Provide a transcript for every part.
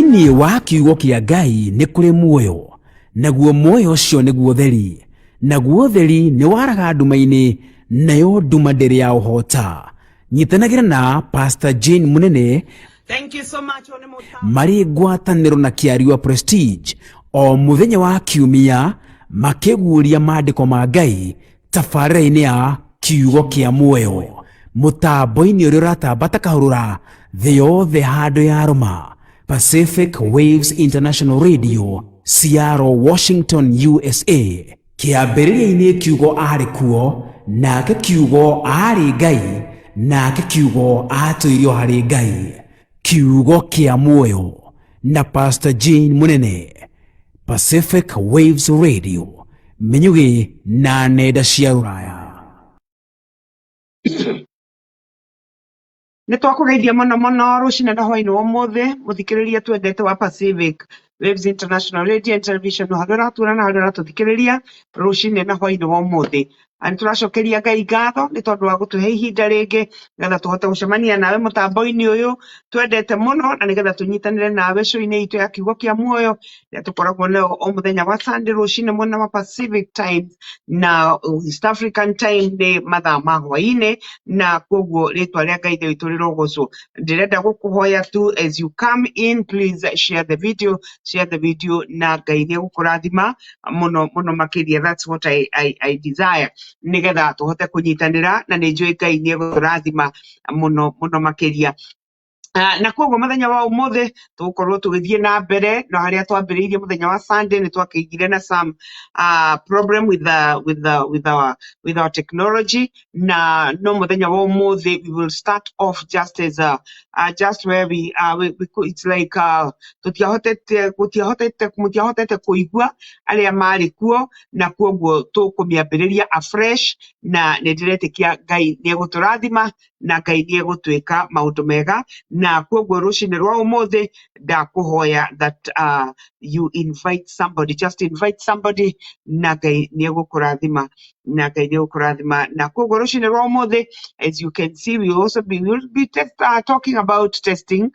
Thĩinĩ wa kiugo kĩa Ngai nĩ kũrĩ muoyo, naguo muoyo ũcio nĩguo ũtheri, naguo ũtheri nĩ waraga nduma-inĩ, nayo nduma ndĩrĩ ya ũhota. Nyitanagĩra na Pastor Jane Munene Thank you so much. One more time. Marĩ ngwatanĩro na Kĩariwa Prestige o mũthenya wa Kiumia makĩguũria maandĩko ma Ngai tabarĩra-inĩ ya Kiugo kĩa Muoyo, mũtambo-inĩ ũrĩa ũratamba ta kahũrũra thĩ yothe handũ ya rũma, Pacific Waves International Radio, Seattle, Washington, USA. Kĩambĩrĩria-inĩ kiugo aarĩ kuo, nake kiugo aarĩ Ngai, nake kiugo aatũire o harĩ Ngai. Kiugo kĩa Muoyo na Pastor Jane Munene, Pacific Waves Radio, Minyugĩ na nenda cia rũraya. Nĩ twakũgeithia mũno mũno rũcinĩ na hwainĩ wa ũmũthĩ, mũthikĩrĩria twendete wa Pacific Waves International Radio and Television, harĩa ũratwĩra na harĩa ũratũthikĩrĩria rũcinĩ na hwainĩ wa ũmũthĩ. Na nĩ tũracokeria Ngai ngatho nĩ tondũ wa gũtũhe ihinda rĩngĩ nĩgetha tũhote gũcemania nawe mũtambo-inĩ ũyũ twendete mũno, na nĩgetha tũnyitanĩre nawe show-inĩ itũ ya Kiugo kĩa Muoyo ĩrĩa tũkoragwo nayo o mũthenya wa Sunday rũcinĩ mwena wa Pacific Time, na East African Time nĩ mathaa ma hwainĩ. Na koguo rĩtwa rĩa Ngai witũ rĩrogocwo. Ndĩrenda gũkũhoya tu, as you come in, please share the video, share the video, na Ngai nĩ egũkũrathima mũno mũno makĩria. That's what I desire, nĩgetha tũhote kũnyitanĩra, na nĩ njũĩ Ngai nĩ egũtũrathima mũno mũno makĩria. Na koguo mũthenya wa ũmũthĩ tũgũkorwo tũgĩthiĩ na mbere no harĩa twambĩrĩirie mũthenya wa Sunday. Nĩ twakĩigire na some problem with our technology, na no mũthenya wa ũmũthĩ we will start off just as just where we it's like tũtiahotete gũtiahotete mũtiahotete kũigua arĩa marĩ kuo, na koguo tũkũmĩambĩrĩria afresh, na nĩ ndĩretĩkia Ngai nĩ egũtũrathima na Ngai nĩ egũtwĩka maũndũ mega. Na koguo rũcinĩ rwa ũmũthĩ ndakũhoya that you invite somebody, just invite somebody, na Ngai nĩ egũkũrathima, na Ngai nĩ egũkũrathima. Na koguo rũcinĩ rwa ũmũthĩ, as you can see, we will be talking about testing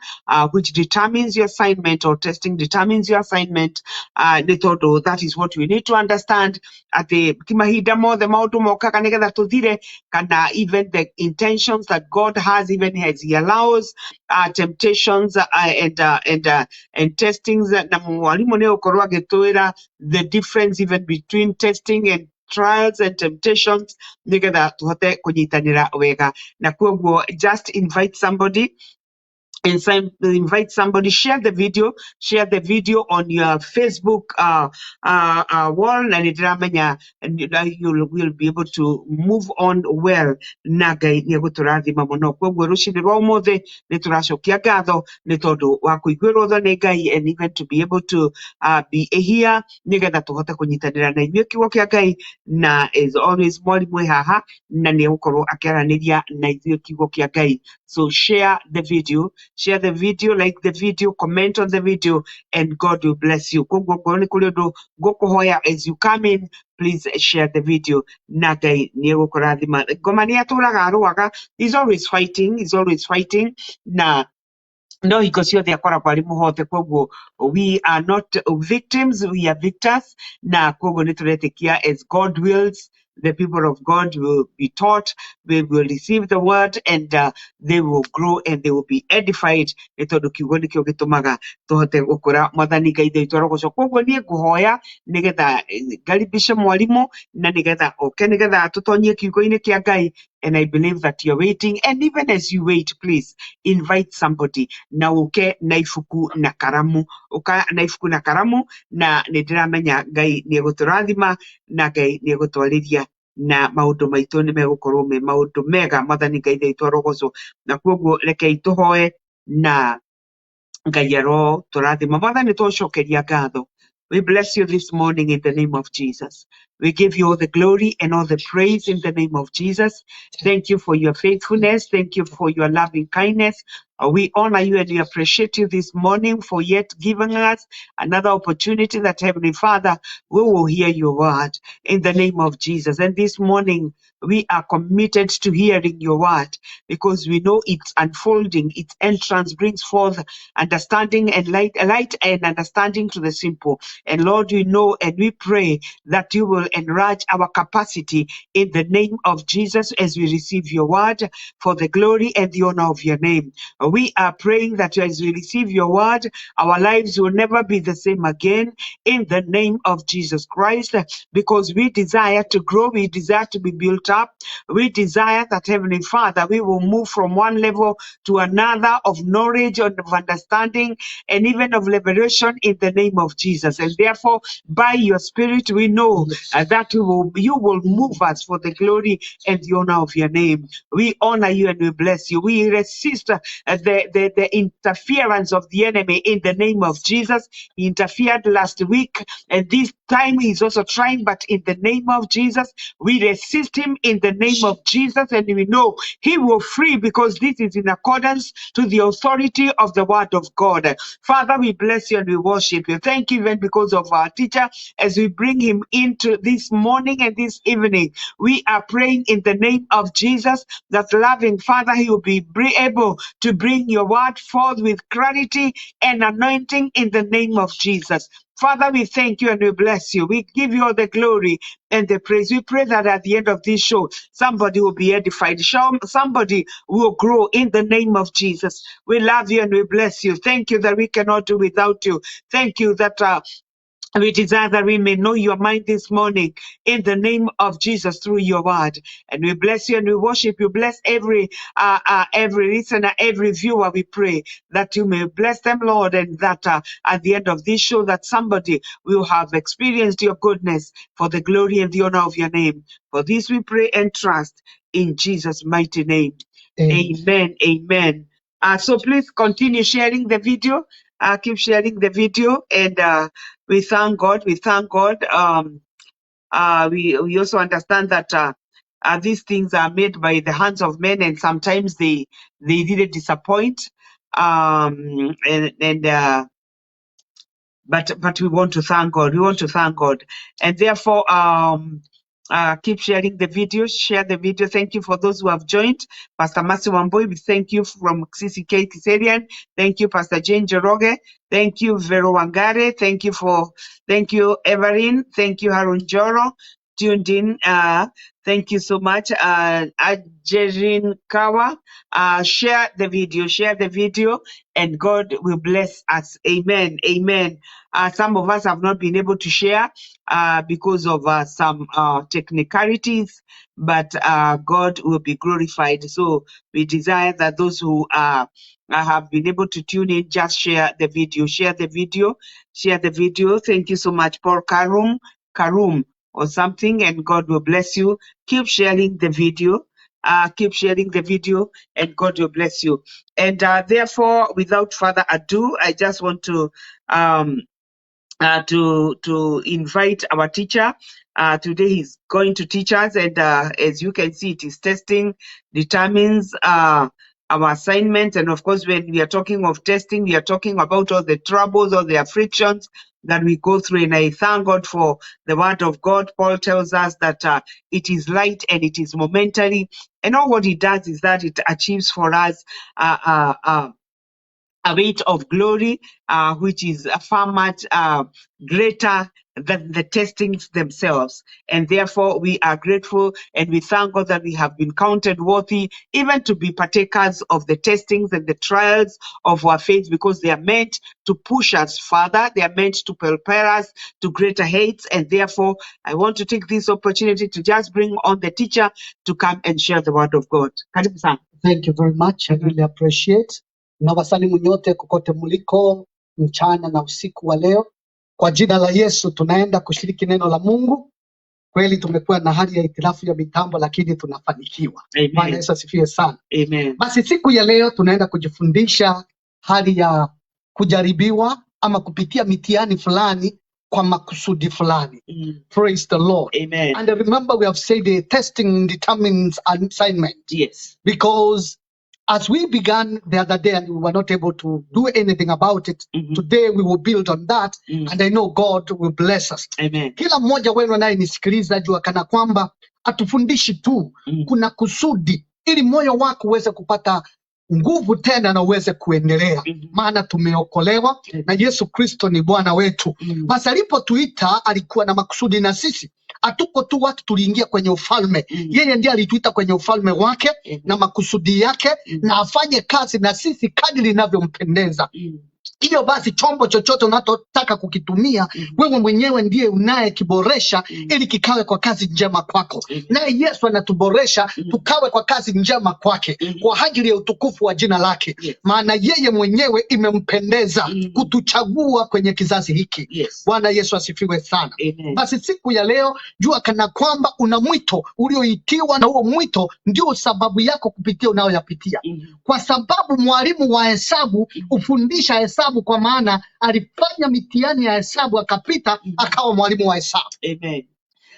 which determines your assignment, or testing determines your assignment, nĩ tondũ that is what we need to understand, atĩ ti mahinda mothe maũndũ mokaga nĩgetha tũthire, kana even the intentions that God has, even as he allows temptations and testings. Na mwarimũ nĩ egũkorwo agĩtwĩra the difference even between testing and trials and temptations, nĩgetha tũhote kũnyitanĩra wega. Na koguo just invite somebody, invite somebody, share the video, share the video on your Facebook wall, na nĩndĩramenya you will be able to move on well, na Ngai nĩ egũtũrathima mũno. Koguo rũcinĩ rwa ũmũthĩ nĩ tũracokia ngatho nĩ tondũ wa kũiguĩrwo tha nĩ Ngai and even to be able to be here, nĩgetha tũhote kũnyitanĩra na inyuĩ kiugo kĩa Ngai. Na as always, mwarimũ e haha na nĩ egũkorwo akĩaranĩria na ithuĩ kiugo kĩa Ngai. So share the video, share the video, like the video, comment on the video, and God will bless you. Koguo ngorwo nĩ kũrĩ ũndũ ngũkũhoya, as you come in, please share the video, na Ngai nĩ egũkũrathima. Ngoma nĩ atũraga arũaga. He's always fighting, he's always fighting, na no hingo ciothe akoragwo arĩ mũhote. Koguo we are not victims, we are victors. Na koguo nĩ tũretĩkia, as God wills, the people of God will be taught, they will receive the word, and they will grow and they will be edified, nĩ tondũ kiugo nĩkĩo gĩtũmaga tũhote gũkũra. Mwathani Ngai witũ arogocwo. Koguo niĩ ngũhoya nĩgetha ngaribishe mwarimũ, na nĩgetha oke, nĩgetha tũtonyie kiugo-inĩ kĩa Ngai. And I believe that you're waiting, and even as you wait, please invite somebody, na ũke na ibuku na karamu, ũka na ibuku na karamu, na nĩ ndĩramenya Ngai nĩ egũtũrathima na Ngai nĩ egũtwarĩria, na maũndũ maitũ nĩ megũkorwo me maũndũ mega. Mwathani Ngai witũ arogocwo. Na koguo rekei tũhoe na Ngai arotũrathima. Mwathani, twacokeria ngatho. We bless you this morning in the name of Jesus. We give you all the glory and all the praise in the name of Jesus. Thank you for your faithfulness. Thank you for your loving kindness. We honor you and we appreciate you this morning for yet giving us another opportunity that, Heavenly Father, we will hear your word in the name of Jesus. And this morning, we are committed to hearing your word because we know its unfolding, its entrance brings forth understanding and light and understanding to the simple. And Lord, we know and we pray that you will enlarge our capacity in the name of Jesus as we receive your word for the glory and the honor of your name. We are praying that as we receive your word, our lives will never be the same again in the name of Jesus Christ, because we desire to grow, we desire to be built up, we desire that, Heavenly Father, we will move from one level to another of knowledge and of understanding and even of liberation in the name of Jesus. And therefore, by your Spirit, we know that you will move us for the glory and the honor of your name. We honor you and we bless you. We resist the interference of the enemy in the name of Jesus. He interfered last week, and this time he's also trying, but in the name of Jesus, we resist him in the name of Jesus, and we know he will free, because this is in accordance to the authority of the word of God. Father, we bless you and we worship you. Thank you even because of our teacher as we bring him into this morning and this evening. We are praying in the name of Jesus that, loving Father, he will be able to bring your word forth with clarity and anointing in the name of Jesus. Father, we thank you and we bless you. We give you all the glory and the praise. We pray that at the end of this show, somebody will be edified. Somebody will grow in the name of Jesus. We love you and we bless you. Thank you that we cannot do without you. Thank you that we desire that we may know your mind this morning in the name of Jesus through your word. And we bless you and we worship you. Bless every listener, every viewer. We pray that you may bless them, Lord, and that at the end of this show that somebody will have experienced your goodness for the glory and the honor of your name. For this we pray and trust in Jesus' mighty name. Amen. Amen. Amen. So please continue sharing the video. Keep sharing the video, and we thank God. We thank God. We also understand that these things are made by the hands of men, and sometimes they really disappoint. But we want to thank God. We want to thank God, and therefore keep sharing the video. Share the video. Thank you for those who have joined. Pastor Masi Wambui, we thank you from CCK Kiserian. Thank you, Pastor Jane Joroge. Thank you, Vero Wangare. Thank you, Everin. Thank you, Harun Joro. Tuned in. Thank you so much. Ajerin Kawa. Share the video. Share the video, and God will bless us. Amen. Amen. Some of us have not been able to share because of some technicalities, but God will be glorified. So we desire that those who have been able to tune in, just share the video. Share the video. Share the video. Thank you so much, Paul Karum or something, and God will bless you. Keep sharing the video. Keep sharing the video, and God will bless you. And therefore, without further ado, I just want to invite our teacher. Today he's going to teach us, and as you can see, it is testing determines our assignment. And of course, when we are talking of testing, we are talking about all the troubles, all the afflictions that we go through. And I thank God for the word of God. Paul tells us that it is light and it is momentary. And all what it does is that it achieves for us a weight of glory, which is far much greater than the testings themselves. And therefore, we are grateful and we thank God that we have been counted worthy even to be partakers of the testings and the trials of our faith, because they are meant to push us further. They are meant to prepare us to greater heights. And therefore, I want to take this opportunity to just bring on the teacher to come and share the word of God. Karibu sana. Thank you very much. I really appreciate. Na wasalimu nyote kokote muliko mchana na usiku wa leo. Kwa jina la Yesu tunaenda kushiriki neno la Mungu. Kweli tumekuwa na hali ya hitilafu ya mitambo, lakini tunafanikiwa. Bwana Yesu asifiwe sana. Amen. Basi siku ya leo tunaenda kujifundisha hali ya kujaribiwa ama kupitia mitihani fulani kwa makusudi fulani. Praise the Lord. Amen. And remember, we have said the testing determines assignment. Yes. Because as we began the other day and we were not able to do anything about it, today we will build on that, and I know God will bless us. Amen. Kila mmoja wenu anayenisikiliza jua kana kwamba hatufundishi tu, kuna kusudi ili moyo wako uweze kupata nguvu tena na uweze kuendelea, maana tumeokolewa na Yesu Kristo ni Bwana wetu. Basi alipotuita alikuwa na makusudi na sisi. Hatuko tu watu tuliingia kwenye ufalme. Yeye ndiye alituita kwenye ufalme wake na makusudi yake, na afanye kazi na sisi kadiri inavyompendeza. Hivyo basi chombo chochote unachotaka kukitumia, wewe mwenyewe ndiye unayekiboresha ili kikawe kwa kazi njema kwako. Naye Yesu anatuboresha tukawe kwa kazi njema kwake, kwa ajili ya utukufu wa jina lake. Maana yeye mwenyewe imempendeza kutuchagua kwenye kizazi hiki. Bwana Yesu asifiwe sana. Amen. Basi siku ya leo jua kana kwamba una mwito ulioitiwa, na huo mwito ndio sababu yako kupitia unayoyapitia. Kwa sababu mwalimu wa hesabu hufundisha hesabu, kwa maana alifanya mitihani ya hesabu akapita, akawa mwalimu wa hesabu. Amen.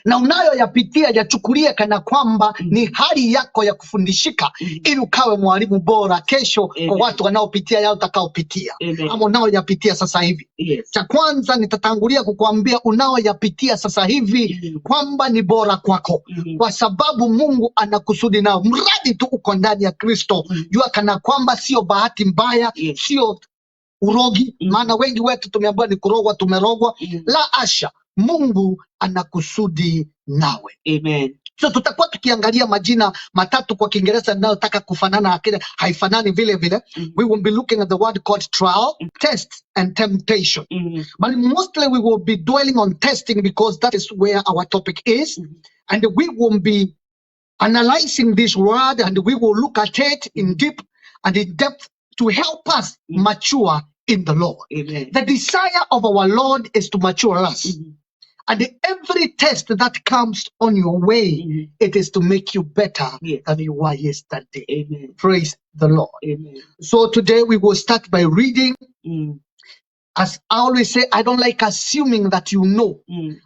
Na unayoyapitia yachukulie kana kwamba ni hali yako ya kufundishika, ili ukawe mwalimu bora kesho kwa Amen. watu wanaopitia yao utakaopitia, Amen. ama unaoyapitia sasa hivi. Yes. Cha kwanza nitatangulia kukuambia unaoyapitia sasa hivi kwamba ni bora kwako, kwa sababu Mungu ana kusudi nao, mradi tu uko ndani ya Kristo. Jua kana kwamba sio bahati mbaya, sio urogi, maana wengi wetu tumeambiwa ni kurogwa, tumerogwa. La asha, Mungu ana kusudi nawe. Amen. So tutakuwa tukiangalia majina matatu kwa Kiingereza inayotaka kufanana lakini haifanani vile vile. We will be looking at the word called trial, test and temptation. But mostly we will be dwelling on testing because that is where our topic is. And we will be analyzing this word and we will look at it in deep and in depth to help us mature in the Lord. Amen. The desire of our Lord is to mature us. And every test that comes on your way, it is to make you better than you were yesterday. Amen. Praise the Lord. Amen. So today we will start by reading. As I always say, I don't like assuming that you know.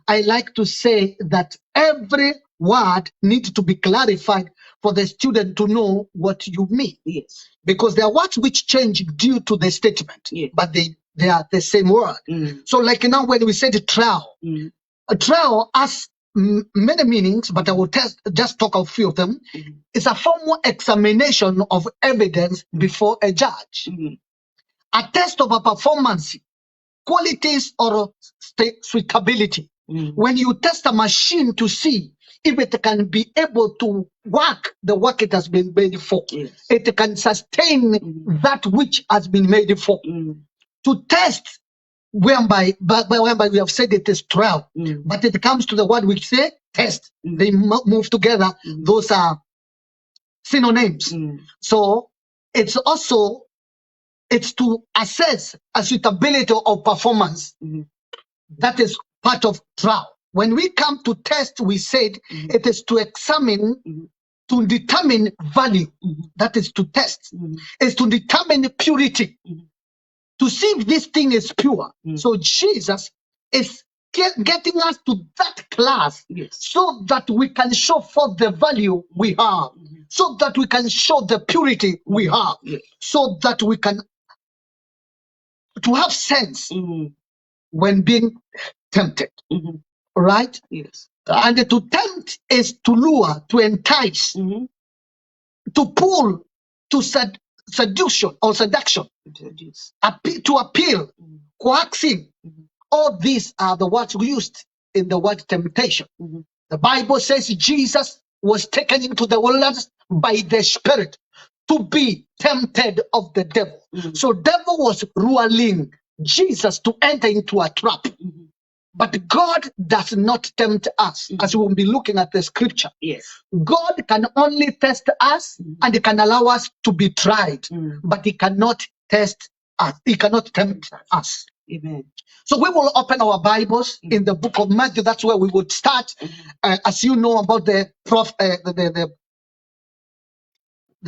I like to say that every word needs to be clarified for the student to know what you mean. Because there are words which change due to the statement, but they are the same word. So like now when we said trial, a trial has many meanings, but I will just talk a few of them. It's a formal examination of evidence before a judge. A test of a performance, qualities or suitability. When you test a machine to see if it can be able to work the work it has been made for, it can sustain that which has been made for. To test, whereby we have said it is trial, but it comes to the word we say test. They move together. Those are synonyms. So it's also to assess a suitability of performance. That is part of trial. When we come to test, we said it is to examine, to determine value. That is to test. It's to determine purity. To see if this thing is pure. So Jesus is getting us to that class so that we can show forth the value we have, so that we can show the purity we have, so that we can to have sense when being tempted. Right? Yes. And to tempt is to lure, to entice, to pull, to seduction or seduction, Seduce. To appeal, coaxing. All these are the words used in the word temptation. The Bible says Jesus was taken into the wilderness by the Spirit to be tempted of the devil. So devil was ruling Jesus to enter into a trap. But God does not tempt us, as we will be looking at the scripture. God can only test us and he can allow us to be tried, but he cannot test us. He cannot tempt us. Amen. So we will open our Bibles in the book of Matthew. That's where we would start. As you know about the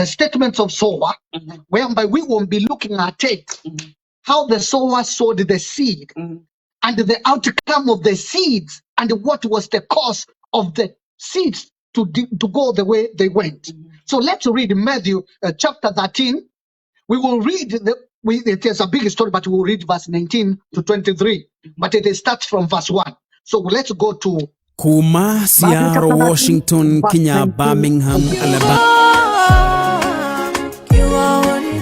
statements of sower, whereby we will be looking at it, how the sower sowed the seed. and the outcome of the seeds and what was the cause of the seeds to go the way they went. So let's read Matthew chapter 13. We will read it is a big story, but we will read verse 19 to 23. But it starts from verse 1. So let's go to Kuma Matthew Seattle, chapter 13, Washington verse kinya 19 Birmingham, to Alabama.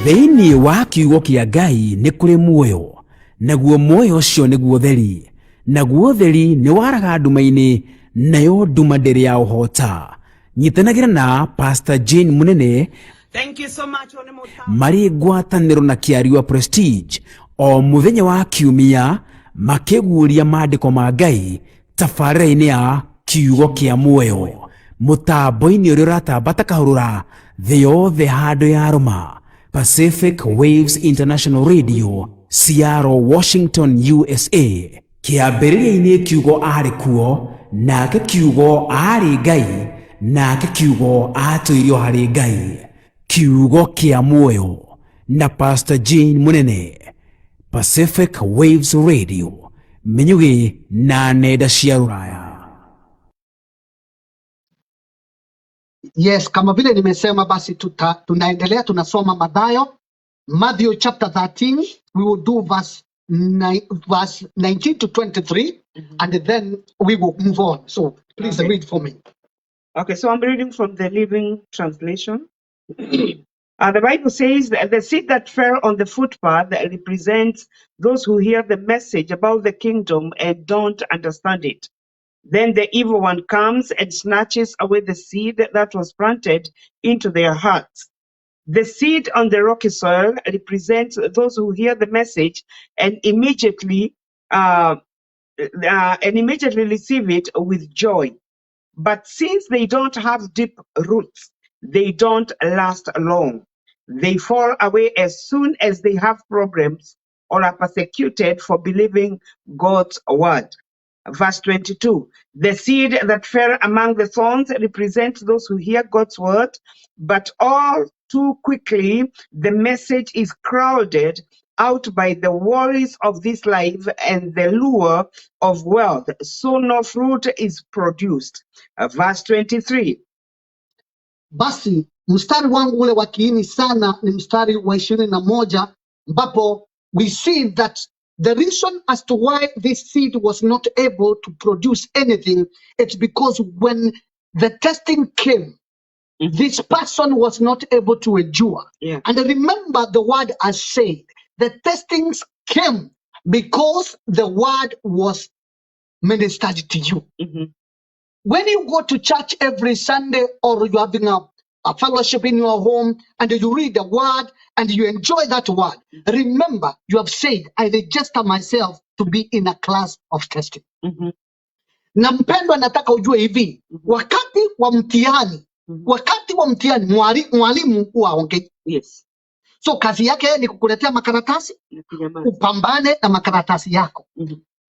Thĩinĩ wa kiugo kĩa Ngai nĩ kũrĩ muoyo, naguo muoyo ũcio nĩguo theri, naguo theri nĩ waraga nduma-inĩ, nayo nduma ndĩrĩ ya ũhota. Nyitanagĩra na Pastor Jane Munene Thank you so much, Honorable. marĩ ngwatanĩro na Kĩariwa Prestige o mũthenya wa kiumia makĩguũria maandĩko ma Ngai tabarĩra-inĩ ya kiugo kĩa muoyo mũtambo-inĩ ũrĩa ũratamba ta kahũrũra thĩ yothe handũ ya rũma Pacific Waves International Radio, Seattle, Washington, USA. Kĩambĩrĩria-inĩ kiugo arĩ kuo, nake kiugo aarĩ Ngai, nake kiugo aatũirio harĩ Ngai. Kiugo kĩa muoyo na Pastor Jane Munene, Pacific Waves Radio, Minyugi na nenda cia rũraya. Yes, kama vile nimesema basi tunaendelea tunasoma Mathayo, Matthew chapter 13. We will do verse 9, verse 19 to 23, and then we will move on. So please Okay. read for me. Okay, so I'm reading from the Living Translation. The Bible says that the seed that fell on the footpath represents those who hear the message about the kingdom and don't understand it. Then the evil one comes and snatches away the seed that was planted into their hearts. The seed on the rocky soil represents those who hear the message and immediately receive it with joy. But since they don't have deep roots, they don't last long. They fall away as soon as they have problems or are persecuted for believing God's word. Verse 22, the seed that fell among the thorns represents those who hear God's word, but all too quickly the message is crowded out by the worries of this life and the lure of wealth, so no fruit is produced. Verse 23. Basi mstari wangu ule wa kiini sana ni mstari wa 21 ambapo we see that the reason as to why this seed was not able to produce anything, it's because when the testing came, this person was not able to endure. And remember the word I said, the testings came because the word was ministered to you. When you go to church every Sunday or you're having a fellowship in your home and you read the word and you enjoy that word, remember you have said, I register myself to be in a class of testing. Na mpendwa, nataka ujue hivi, wakati wa mtihani, wakati wa mtihani mwalimu huwa haongei. So kazi yake ni kukuletea makaratasi, Na kunyamaza. upambane na makaratasi yako.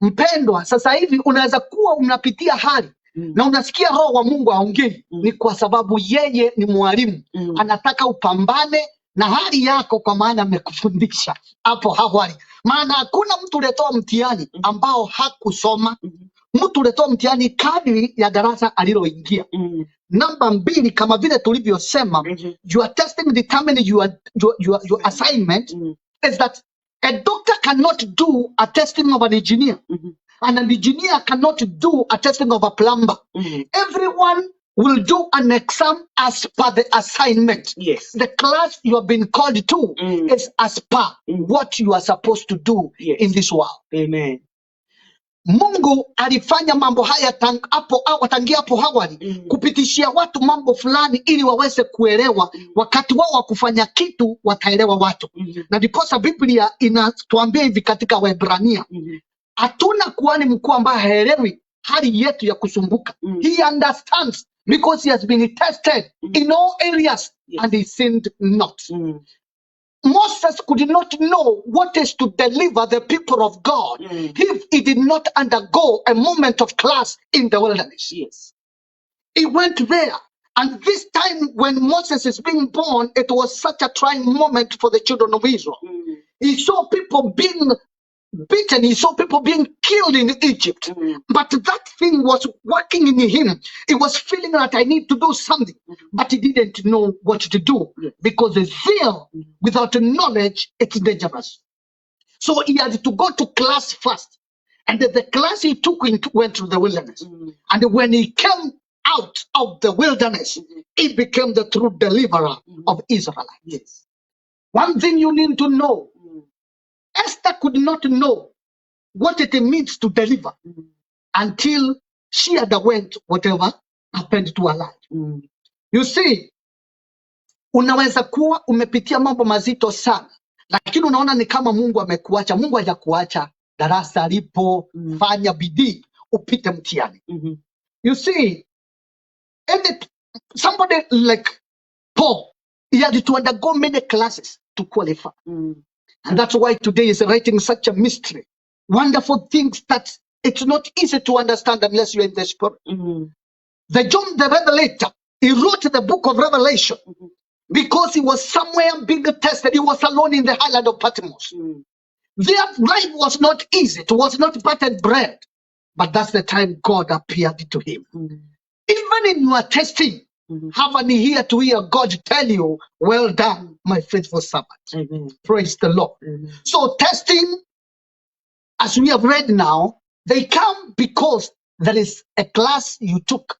Mpendwa, sasa hivi unaweza kuwa unapitia hali na unasikia roho wa Mungu haongei, ni kwa sababu yeye ni mwalimu. Anataka upambane na hali yako, kwa maana amekufundisha hapo awali. Maana hakuna mtu uletoa mtihani ambao hakusoma. Mtu uletoa mtihani kadri ya darasa aliloingia. Namba 2, kama vile tulivyosema, your testing determine your assignment is that a doctor cannot do a testing of an engineer. And an engineer cannot do a testing of a plumber. Everyone will do an exam as per the assignment. The class you have been called to is as per what you are supposed to do in this world. Amen. Mungu alifanya mambo haya tangia hapo awali, kupitishia watu mambo fulani ili waweze kuelewa. Wakati wao wa kufanya kitu wataelewa watu. Na ndiposa Biblia inatuambia hivi katika Waebrania, hatuna kuhani mkuu ambaye haelewi hali yetu ya kusumbuka. He understands because he has been tested in all areas and he sinned not. Moses could not know what is to deliver the people of God if he did not undergo a moment of class in the wilderness. He went there. And this time when Moses is being born, it was such a trying moment for the children of Israel. He saw people being beaten. He saw people being killed in Egypt. But that thing was working in him. He was feeling that I need to do something, but he didn't know what to do because the zeal without knowledge, it's dangerous. So he had to go to class first. And the class he took went to the wilderness. And when he came out of the wilderness, he became the true deliverer of Israelites. One thing you need to know, Esther could not know what it means to deliver until she underwent whatever happened to her life. You see, unaweza kuwa umepitia mambo mazito sana, lakini unaona ni kama Mungu amekuacha. Mungu hajakuacha. Darasa lipo, fanya bidii upite mtihani. You see, somebody like Paul, he had to undergo many classes to qualify. And that's why today is writing such a mystery. Wonderful things that it's not easy to understand unless you're in the spirit. The John the Revelator, he wrote the book of Revelation because he was somewhere being tested. He was alone in the island of Patmos. Their life was not easy. It was not buttered bread. But that's the time God appeared to him. Even in your testing, have an ear to hear God tell you, well done, my faithful servant. Amen. Praise the Lord. Amen. So testing, as we have read now, they come because there is a class you took.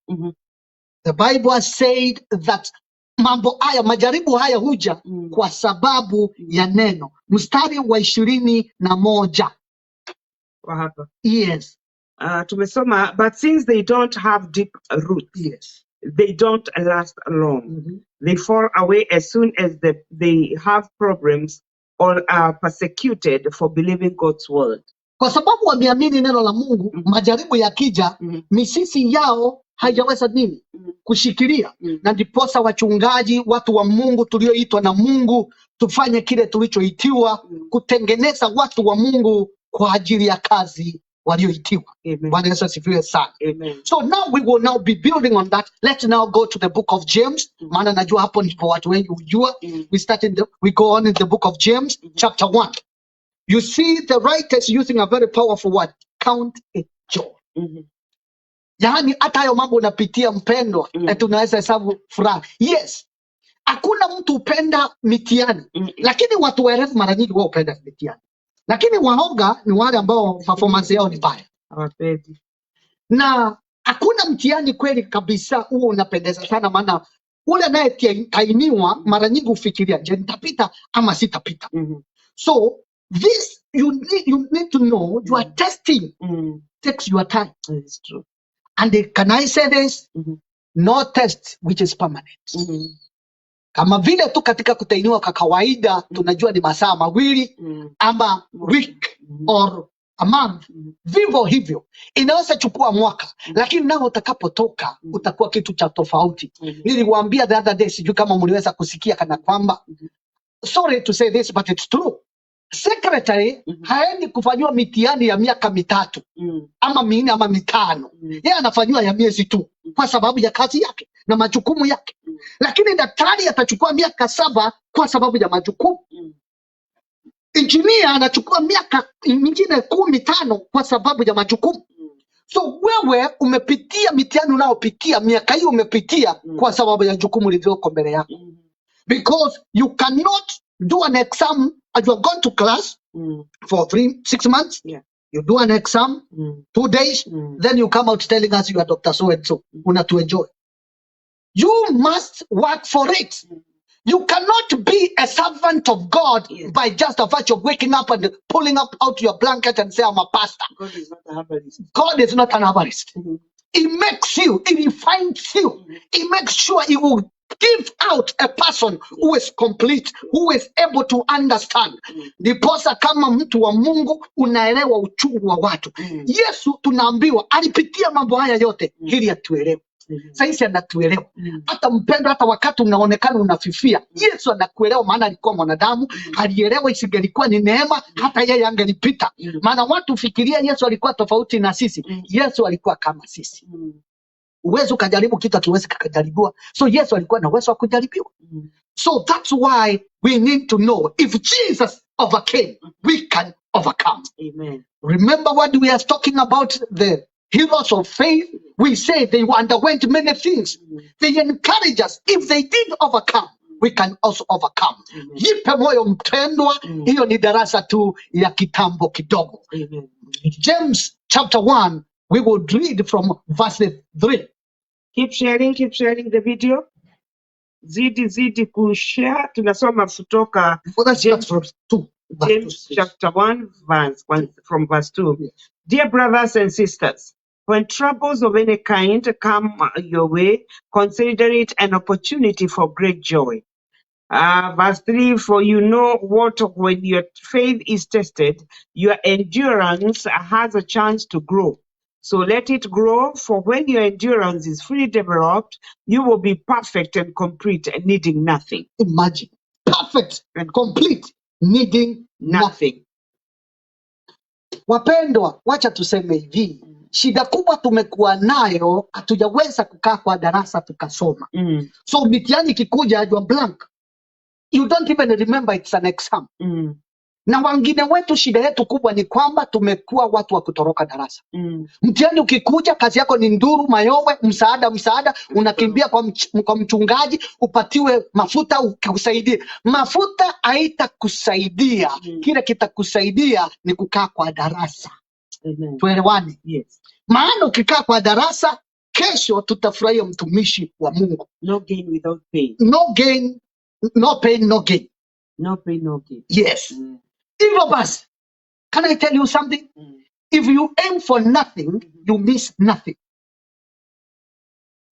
The Bible has said that mambo haya, majaribu haya huja kwa sababu ya neno. Mstari wa 21. Kwa hapa. Yes. Tumesoma, but since they don't have deep roots, they don't last long. They fall away as soon as they have problems or are persecuted for believing God's word. Kwa sababu wameamini neno la Mungu, majaribu yakija, mizizi yao haijaweza nini? Kushikilia. Na ndiposa wachungaji, watu wa Mungu tulioitwa na Mungu, tufanye kile tulichoitiwa, kutengeneza watu wa Mungu kwa ajili ya kazi walioitiwa. Amen. Bwana Yesu asifiwe sana. Amen. So now we will now be building on that. Let's now go to the book of James. Maana najua hapo ndipo watu wengi hujua. We go on in the book of James, chapter 1. You see the writers using a very powerful word, count it joy. Yaani hata hayo mambo unapitia mpendwa, eti unaweza hesabu furaha. Yes, hakuna mtu hupenda mitihani. Lakini watu werevu mara nyingi wao hupenda mitihani. Lakini waoga ni wale ambao performance yao ni mbaya. Hawapendi. Na hakuna mtihani kweli kabisa huo unapendeza sana, maana ule anayetainiwa mara nyingi hufikiria, je, nitapita ama sitapita? So this you need to know your testing takes your time. It's true. And can I say this? No test which is permanent. Kama vile tu katika kutainiwa kwa kawaida tunajua ni masaa mawili ama week or a month. Vivyo hivyo inaweza chukua mwaka, lakini nao utakapotoka utakuwa kitu cha tofauti. Niliwaambia the other day, sijui kama mliweza kusikia kana kwamba, sorry to say this but it's true, secretary haendi kufanyiwa mitihani ya miaka 3 ama 4 ama 5. Yeye anafanyiwa ya miezi tu kwa sababu ya kazi yake na majukumu yake. Lakini daktari atachukua miaka 7 kwa sababu ya majukumu. Engineer anachukua miaka mingine 15 kwa sababu ya majukumu. So wewe umepitia mitihani unayopitia, miaka hiyo umepitia kwa sababu ya jukumu lililoko mbele yako. Because you cannot do an exam as you have gone to class for 3-6 months. You do an exam, 2 days, then you come out telling us you are Doctor So and so. Una to enjoy. You must work for it. You cannot be a servant of God by just a virtue of waking up and pulling up out your blanket and say, I'm a pastor. God is not an herbalist. God is not an herbalist. He makes you, he refines you. He makes sure he will give out a person who is complete, who is able to understand. Ndiposa kama mtu wa Mungu unaelewa uchungu wa watu. Yesu tunaambiwa alipitia mambo haya yote ili atuelewe. Sasa anatuelewa. Hata mpendo, hata wakati unaonekana unafifia, Yesu anakuelewa, maana alikuwa mwanadamu, alielewa isingelikuwa ni neema, hata yeye angelipita. Maana watu fikiria Yesu alikuwa tofauti na sisi. Yesu alikuwa kama sisi. Uwezo ukajaribu kitu hakiwezi kikajaribiwa. So Yesu alikuwa na uwezo wa kujaribiwa. So that's why we need to know if Jesus overcame, we can overcome. Amen. Remember what we are talking about, the heroes of faith. We say they underwent many things. They encourage us. If they did overcome, we can also overcome. Amen. Jipe moyo mpendwa, hiyo ni darasa tu ya kitambo kidogo. Amen. James chapter 1, we will read from verse 3. Keep sharing the video. Zidi zidi kushare. Tunasoma kutoka Well, let's start from 2. Verse James 2. chapter 1 verse 1, from verse 2. Yes. Dear brothers and sisters, when troubles of any kind come your way, consider it an opportunity for great joy. Verse 3, for you know what, when your faith is tested, your endurance has a chance to grow. So let it grow, for when your endurance is fully developed, you will be perfect and complete and needing nothing. Imagine. Perfect and complete, needing nothing. Nothing. Wapendwa, wacha tuseme hivi, shida kubwa tumekuwa nayo, hatujaweza kukaa kwa darasa tukasoma. So mitihani ikikuja, you are blank. You don't even remember it's an exam. Na wengine wetu shida yetu kubwa ni kwamba tumekuwa watu wa kutoroka darasa. Mtihani ukikuja, kazi yako ni nduru, mayowe, msaada, msaada, unakimbia kwa mchungaji upatiwe mafuta ukusaidie. Mafuta haitakusaidia. Kile kitakusaidia ni kukaa kwa darasa. Amen. Tuelewane? Yes. Maana ukikaa kwa darasa, kesho tutafurahia mtumishi wa Mungu. No gain without pain. No gain, no pain, no gain. No pain, no gain. Yes. Hivyo basi, can I tell you something? If you aim for nothing, you miss nothing.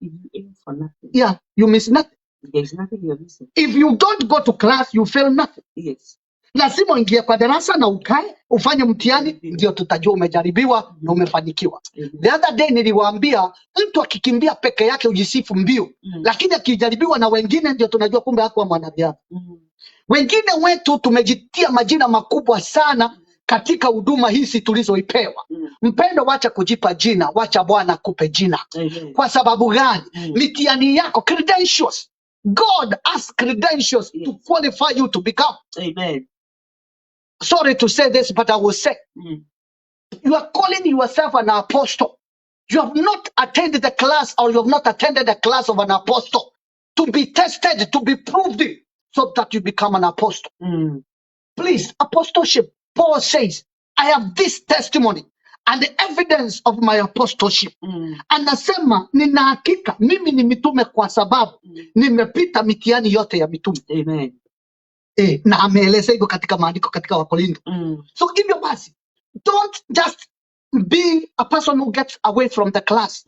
If you aim for nothing. Yeah, you miss nothing. There's nothing you're missing. If you don't go to class, you fail nothing. Yes. Lazima uingie kwa darasa na ukae ufanye mtihani, ndio tutajua umejaribiwa na umefanikiwa. Amen. The other day niliwaambia, mtu akikimbia peke yake ujisifu mbio, lakini akijaribiwa na wengine ndio tunajua kumbe hakuwa mwanariadha. Wengine wetu tumejitia majina makubwa sana katika huduma hizi tulizoipewa. Mpendo, wacha kujipa jina, wacha Bwana akupe jina. Amen. Kwa sababu gani? Mitihani yako, credentials. God has credentials to qualify you to become. Amen. Sorry to say this, but I will say, you are calling yourself an apostle. You have not attended the class, or you have not attended the class of an apostle to be tested, to be proved, so that you become an apostle. Please, apostleship. Paul says, I have this testimony and the evidence of my apostleship. Anasema, nina hakika mimi ni mitume kwa sababu nimepita mitihani yote ya mitume. Amen. Na ameeleza hivyo katika maandiko katika Wakorintho. So hivyo basi, don't just be a person who gets away from the class.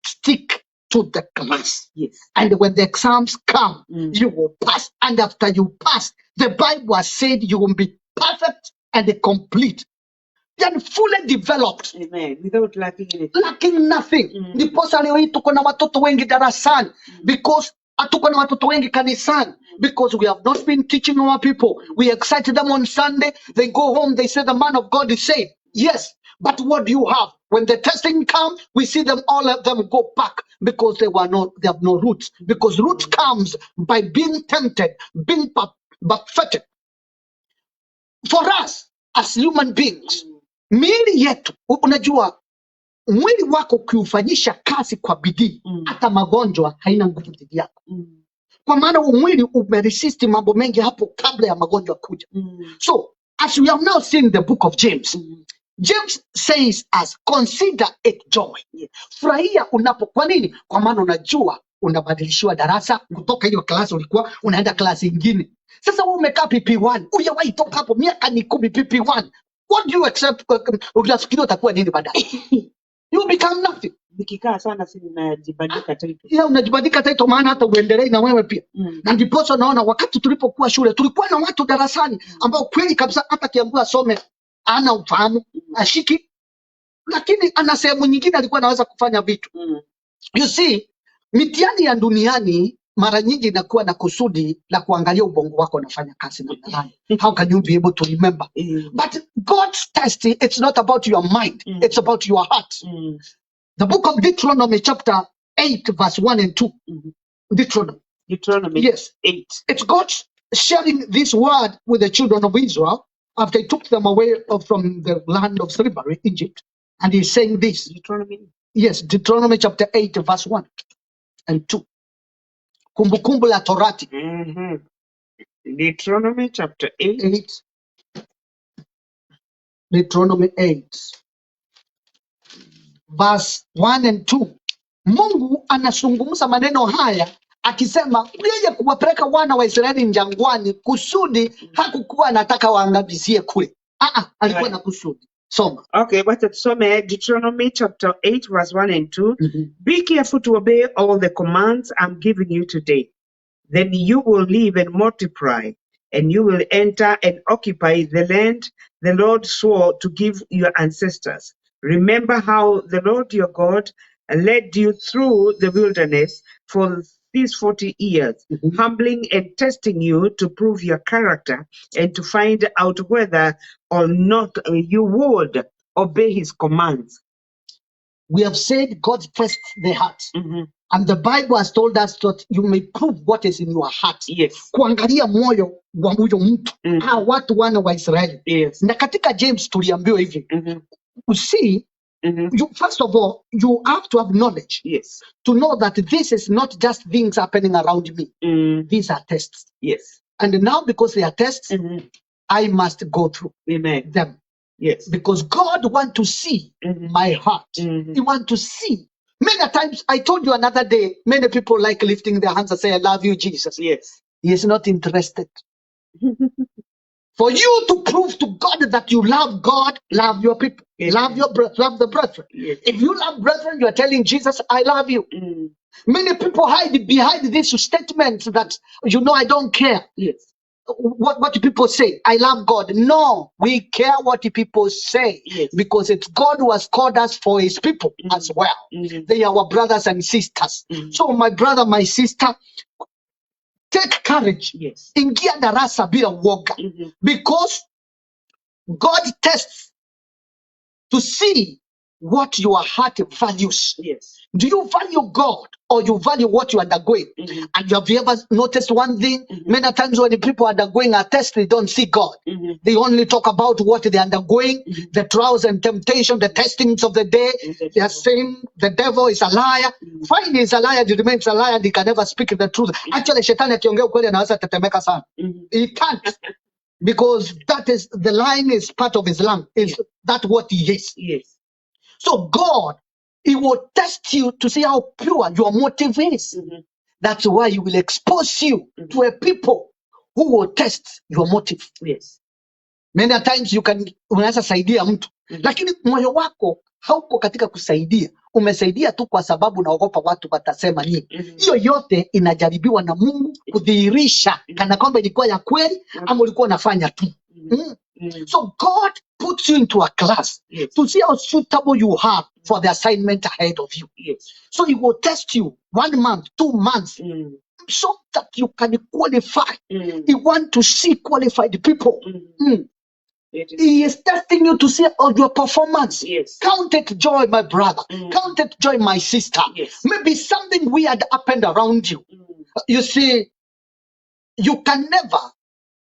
Stick to the class. Yes. And when the exams come, you will pass. And after you pass, the Bible has said you will be perfect and complete. Then fully developed. Amen. Without lacking anything. Lacking nothing. Ndiposa leo hii tuko na watoto wengi darasani, because hatuko na watoto wengi kanisani, because we have not been teaching our people. We excite them on Sunday, they go home, they say the man of God is saved. Yes, but what do you have? When the testing comes, we see them, all of them go back because they were not, they have no roots. Because root comes by being tempted, being buffeted. For us as human beings, miili yetu, unajua mwili wako ukiufanyisha kazi kwa bidii, hata magonjwa haina nguvu dhidi yako. Kwa maana huu mwili umeresist mambo mengi hapo kabla ya magonjwa kuja. So as we have now seen the book of James, James says us, consider it joy. Furahia unapo, kwa nini? Kwa maana unajua unabadilishiwa darasa kutoka hiyo klasi ulikuwa unaenda klasi ingine. Sasa wewe umekaa PP1, hujawahi toka hapo miaka ni 10 PP1. What do you accept? Unafikiria utakuwa nini baadaye? You become nothing. Nikikaa sana si ninajibandika title. Yeah, unajibandika title maana hata uendelee na wewe pia. Na ndiposa naona wakati tulipokuwa shule tulikuwa na watu darasani ambao kweli kabisa hata akiambiwa asome ana ufahamu, ashiki, lakini ana sehemu nyingine alikuwa anaweza kufanya vitu. You see, mitihani ya duniani mara nyingi inakuwa na kusudi la kuangalia ubongo wako unafanya kazi namna gani. How can you be able to remember? But God's test, it's not about your mind, it's about your heart. The book of Deuteronomy chapter 8 verse 1 and 2. Deuteronomy. Deuteronomy Yes. 8. It's God sharing this word with the children of Israel After he took them away from the land of slavery, Egypt, and he's saying this. Deuteronomy. Yes, Deuteronomy chapter 8, verse 1 and 2. Kumbukumbu la Torati. Deuteronomy chapter 8. 8. Deuteronomy 8. Verse 1 and 2. Mungu anazungumza maneno haya akisema yeye kuwapeleka wana wa Israeli jangwani kusudi hakukuwa anataka waangamizie kule. Alikuwa na kusudi. Soma. Okay, wacha tusome Deuteronomy chapter 8 verse 1 and 2. Be careful to obey all the commands I'm giving you today. Then you will live and multiply, and you will enter and occupy the land the Lord swore to give your ancestors. Remember how the Lord your God led you through the wilderness for these 40 years, humbling and testing you to prove your character and to find out whether or not you would obey his commands. We have said God tests the heart. And the Bible has told us that you may prove what is in your heart. Kuangalia moyo wa huyo mtu. Hawa watu wana wa Israeli. Na katika James tuliambiwa hivi. You see, you, first of all, you have to have knowledge. To know that this is not just things happening around me. These are tests. And now because they are tests, I must go through them. Because God wants to see my heart. He wants to see. Many times, I told you another day, many people like lifting their hands and say, I love you, Jesus. He is not interested. For you to prove to God that you love God, love your people, love your love the brethren. If you love brethren, you are telling Jesus, I love you. Many people hide behind this statement that, I don't care. What do people say? I love God. No, we care what the people say. Because it's God who has called us for his people as well. They are our brothers and sisters. So my brother, my sister, take courage. Ingia darasa bila uoga. Because God tests to see what your heart values. Do you value God or you value what you are undergoing? And have you ever noticed one thing? Many times when the people are undergoing a test, they don't see God. They only talk about what they are undergoing, the trials and temptation, the testings of the day. They are saying the devil is a liar. Fine, he's a liar, he remains a liar, he can never speak the truth. Actually, shetani akiongea ukweli anaweza tetemeka sana. He can't. Because that is, the lying is part of his lung. Is that what he is? So God, he will test you to see how pure your motive is. That's why he will expose you to a people who will test your motive. Many times you can, unaweza saidia mtu, lakini moyo wako hauko katika kusaidia. Umesaidia tu kwa sababu unaogopa watu watasema nini. Hiyo yote inajaribiwa na Mungu kudhihirisha kana kwamba ilikuwa ya kweli ama ulikuwa unafanya tu. So God puts you into a class to see how suitable you are for the assignment ahead of you. So he will test you 1 month, 2 months, so that you can qualify. He wants to see qualified people. It is. He is testing you to see all your performance. Count it joy, my brother. Count it joy, my sister. Maybe something weird happened around you. You see, you can never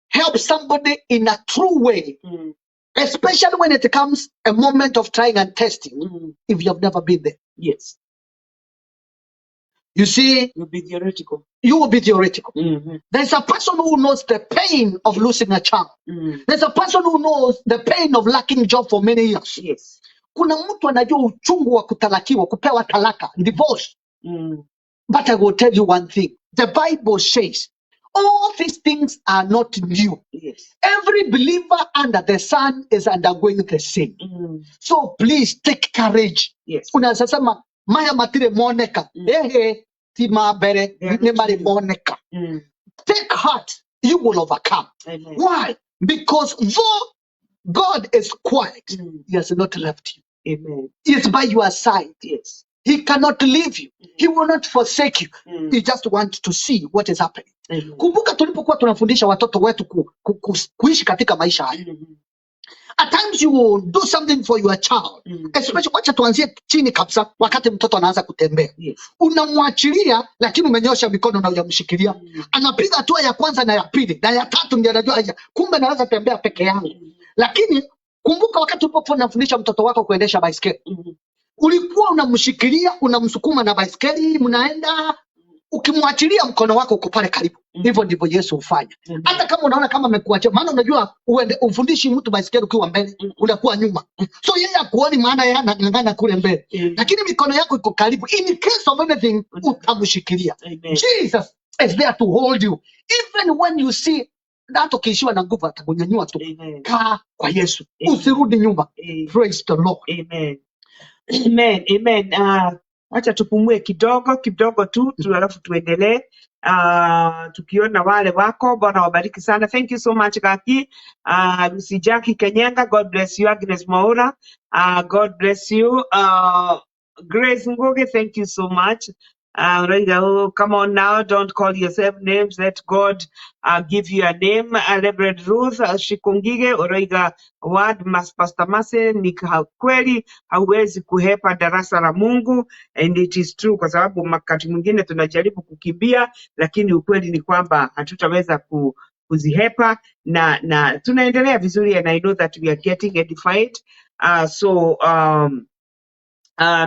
help somebody in a true way, especially when it comes a moment of trying and testing, if you have never been there. You see, You'll be theoretical. You will be theoretical. There's a person who knows the pain of losing a child. There's a person who knows the pain of lacking job for many years. Kuna mtu anajua uchungu wa kutalakiwa, kupewa talaka, divorce. But I will tell you one thing. The Bible says all these things are not new. Every believer under the sun is undergoing the same. So please take courage. Unaweza sema maya matire moneka. Ehe, ti mabere, They are ne not mare new. moneka. Take heart, you will overcome. Amen. Why? Because though God is quiet, he has not left you. Amen. He is by your side. He cannot leave you. He will not forsake you. He just wants to see what is happening. Amen. Kumbuka tulipokuwa tunafundisha watoto wetu kuishi katika maisha haya. At times you will do something for your child. Especially, wacha tuanzie chini kabisa wakati mtoto anaanza kutembea. Unamwachilia lakini umenyosha mikono na hujamshikilia. Anapiga hatua ya kwanza na ya pili na ya tatu ndio anajua, aya, kumbe naweza tembea peke yangu. Lakini kumbuka wakati ulipokuwa unamfundisha mtoto wako kuendesha baiskeli, ulikuwa unamshikilia, unamsukuma na baiskeli, mnaenda, ukimwachilia mkono wako uko pale karibu. Hivyo ndivyo Yesu hufanya. Hata kama unaona kama amekuachia, maana unajua uende umfundishi mtu baiskeli ukiwa mbele, unakuwa nyuma. So yeye hakuoni, maana yeye anang'ang'ana kule mbele. Lakini mikono yako iko karibu. In case of anything, utamshikilia. Jesus is there to hold you. Even when you see hata ukiishiwa na nguvu atakunyanyua tu. Kaa kwa Yesu. Usirudi nyuma. Praise the Lord. Amen. Amen. Amen. Acha tupumue kidogo kidogo tu alafu tuendelee. Tukiona wale wako, Bwana wabariki sana. Thank you so much Gaki. Lucy Jackie Kenyenga, God bless you. Agnes Mwaura, God bless you. Grace Ngugi, thank you so much. Raiga, oh, come on now, don't call yourself names. Let God give you a name. Reverend Ruth Shikungige, Oraiga word mas Pastor Mase, ni kweli hauwezi kuhepa darasa la Mungu, and it is true, kwa sababu wakati mwingine tunajaribu kukimbia, lakini ukweli ni kwamba hatutaweza kuzihepa na tunaendelea vizuri, and I know that we are getting edified. So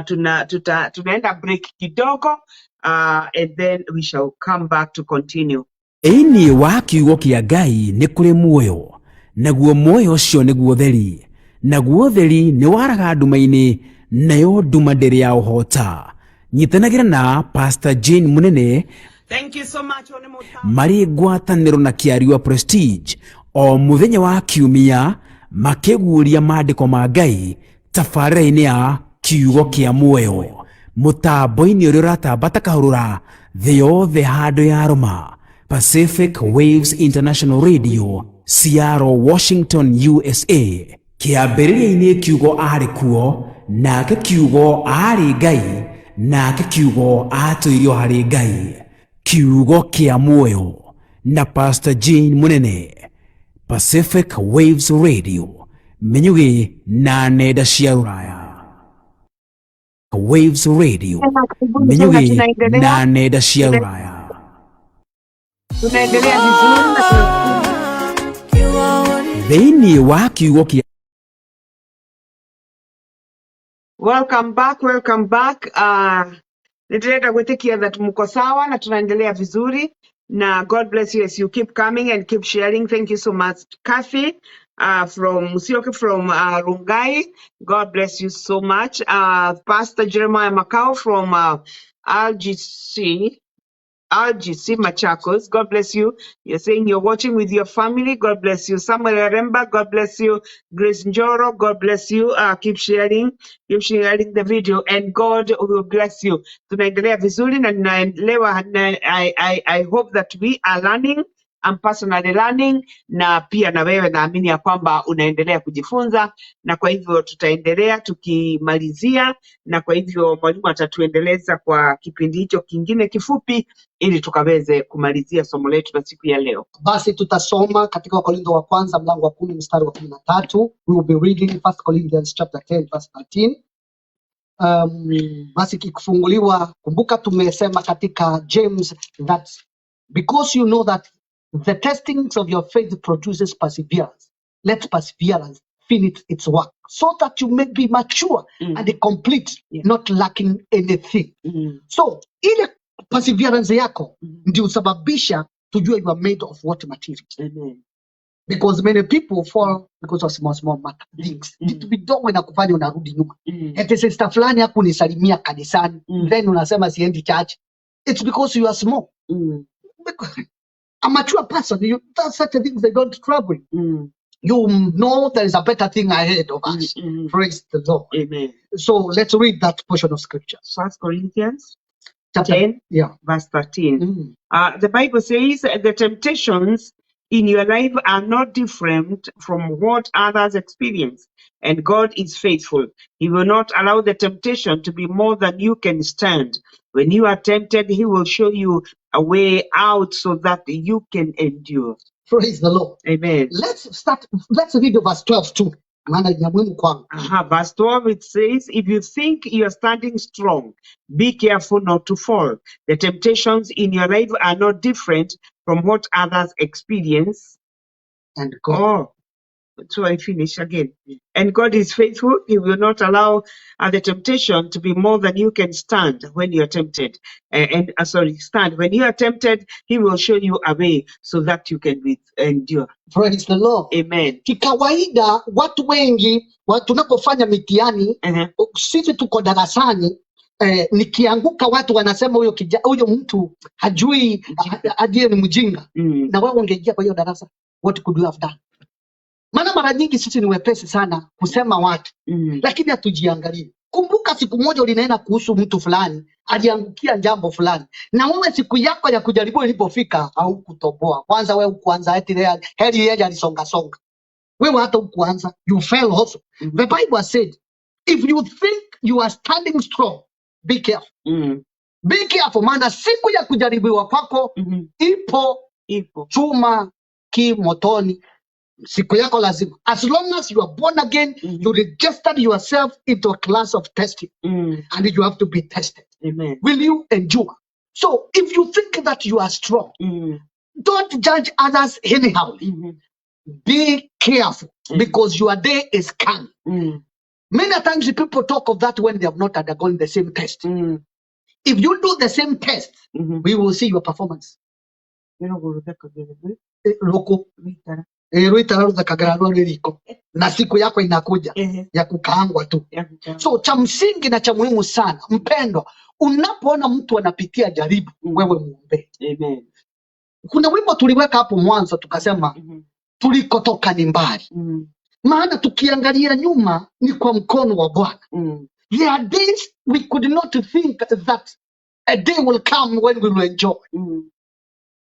tunaenda break kidogo, and then we shall come back to continue. Thĩinĩ wa kiugo kĩa Ngai nĩ kũrĩ muoyo, naguo muoyo ũcio nĩguo ũtheri, naguo ũtheri nĩ waraga nduma-inĩ, nayo nduma ndĩrĩ ya ũhota. Nyitanagĩra na Pastor Jane Munene Thank you so much, Honorable marĩ ngwatanĩro na Kĩariwa Prestige o mũthenya wa kiumia makĩguũria maandĩko ma Ngai tabarĩra-inĩ ya kiugo kĩa muoyo mũtambo-inĩ ũrĩa ũratamba ta kahũrũra thĩ yothe handũ ya rũma Pacific Waves International Radio, Seattle, Washington, USA. Kĩambĩrĩria-inĩ kiugo arĩ kuo, nake kiugo aarĩ Ngai, nake kiugo aatũirio harĩ Ngai. Kiugo kĩa muoyo na Pastor Jane Munene, Pacific Waves Radio, Minyugi na nenda cia rũraya. Waves Radio, Tena karibuni tena, Minyugi tunaendelea na nenda cia rũraya. Tunaendelea vizuri na Thĩinĩ wa kiugo kĩa Welcome back, welcome back. Nĩndĩrenda gwĩtĩkia that mko sawa na tunaendelea vizuri na God bless you as you keep coming and keep sharing. Thank you so much, Kathy from Musyoki from Rungai. God bless you so much. Pastor Jeremiah Macau from RGC Machakos. God bless you. You're saying you're watching with your family. God bless you. Samuel Aremba, God bless you. Grace Njoro, God bless you. Keep sharing. Keep sharing the video and God will bless you. Tunaendelea vizuri na ninaelewa na I hope that we are learning. I'm personally learning na pia na wewe naamini ya kwamba unaendelea kujifunza, na kwa hivyo tutaendelea tukimalizia, na kwa hivyo mwalimu atatuendeleza kwa kipindi hicho kingine kifupi ili tukaweze kumalizia somo letu la siku ya leo. Basi tutasoma katika Wakorintho wa kwanza mlango wa 10 mstari wa 13. We will be reading 1 Corinthians chapter 10 verse 13. Basi kikifunguliwa, kumbuka tumesema katika James that because you know that the testings of your faith produces perseverance, let perseverance finish its work so that you may be mature and complete, not lacking anything. So ile perseverance yako ndio husababisha tujue you are made of what material. Amen. Because many people fall because of small small matter things. Vitu vidogo inakufanya unarudi nyuma. Eti sister fulani hakunisalimia kanisani, then unasema siendi church. It's because you are small. Because a mature person, you, that such a things they don't trouble you. You know there is a better thing ahead of us. Praise the Lord. Amen. So let's read that portion of scripture. 1 Corinthians Chapter 10, verse 13. The Bible says the temptations in your life are not different from what others experience, and God is faithful. He will not allow the temptation to be more than you can stand. When you are tempted, He will show you a way out so that you can endure. Praise the Lord. Amen. Let's start. Let's read verse 12 too. Maana ni ya muhimu kwangu. Verse 12, it says, if you think you are standing strong, be careful not to fall. The temptations in your life are not different from what others experience. And God. Oh, So I finish again. And God is faithful. He will not allow the temptation to be more than you can stand when you are tempted. Stand. When you are tempted, he will show you a way so that you can endure. Praise the Lord. Amen. Kikawaida watu wengi tunapofanya mitihani, sisi tuko darasani, nikianguka watu wanasema huyo mtu hajui, hajui ni mjinga. Na wewe ungeingia kwa hiyo darasa, what could you have done? Maana mara nyingi sisi ni wepesi sana kusema watu, lakini hatujiangalii. Kumbuka siku moja ulinena kuhusu mtu fulani, aliangukia jambo fulani, na wewe siku yako ya kujaribu ilipofika haukutoboa. Kwanza wewe hukuanza, eti heri yeye alisonga songa. Wewe hata hukuanza, you fell also. The Bible said, if you think you are standing strong, be careful. Be careful, maana siku ya kujaribiwa kwako ipo, Ipo. Chuma ki motoni. Siku yako lazima. As long as you are born again, you registered yourself into a class of testing. And you have to be tested. Amen. Will you endure? So if you think that you are strong, don't judge others anyhow. Be careful, because your day is coming. Many times people talk of that when they have not undergone the same test. If you do the same test, we will see your performance. Loko. Ruita ruthakagĩra rwa riko. Na siku yako inakuja ya kukaangwa tu. Ya kukaangwa. So cha msingi na cha muhimu sana mpendwa, unapoona mtu anapitia jaribu, wewe muombe. Amen. Kuna wimbo tuliweka hapo mwanzo tukasema, tulikotoka ni mbali. Maana tukiangalia nyuma ni kwa mkono wa Bwana. There are days we could not think that a day will come when we will enjoy.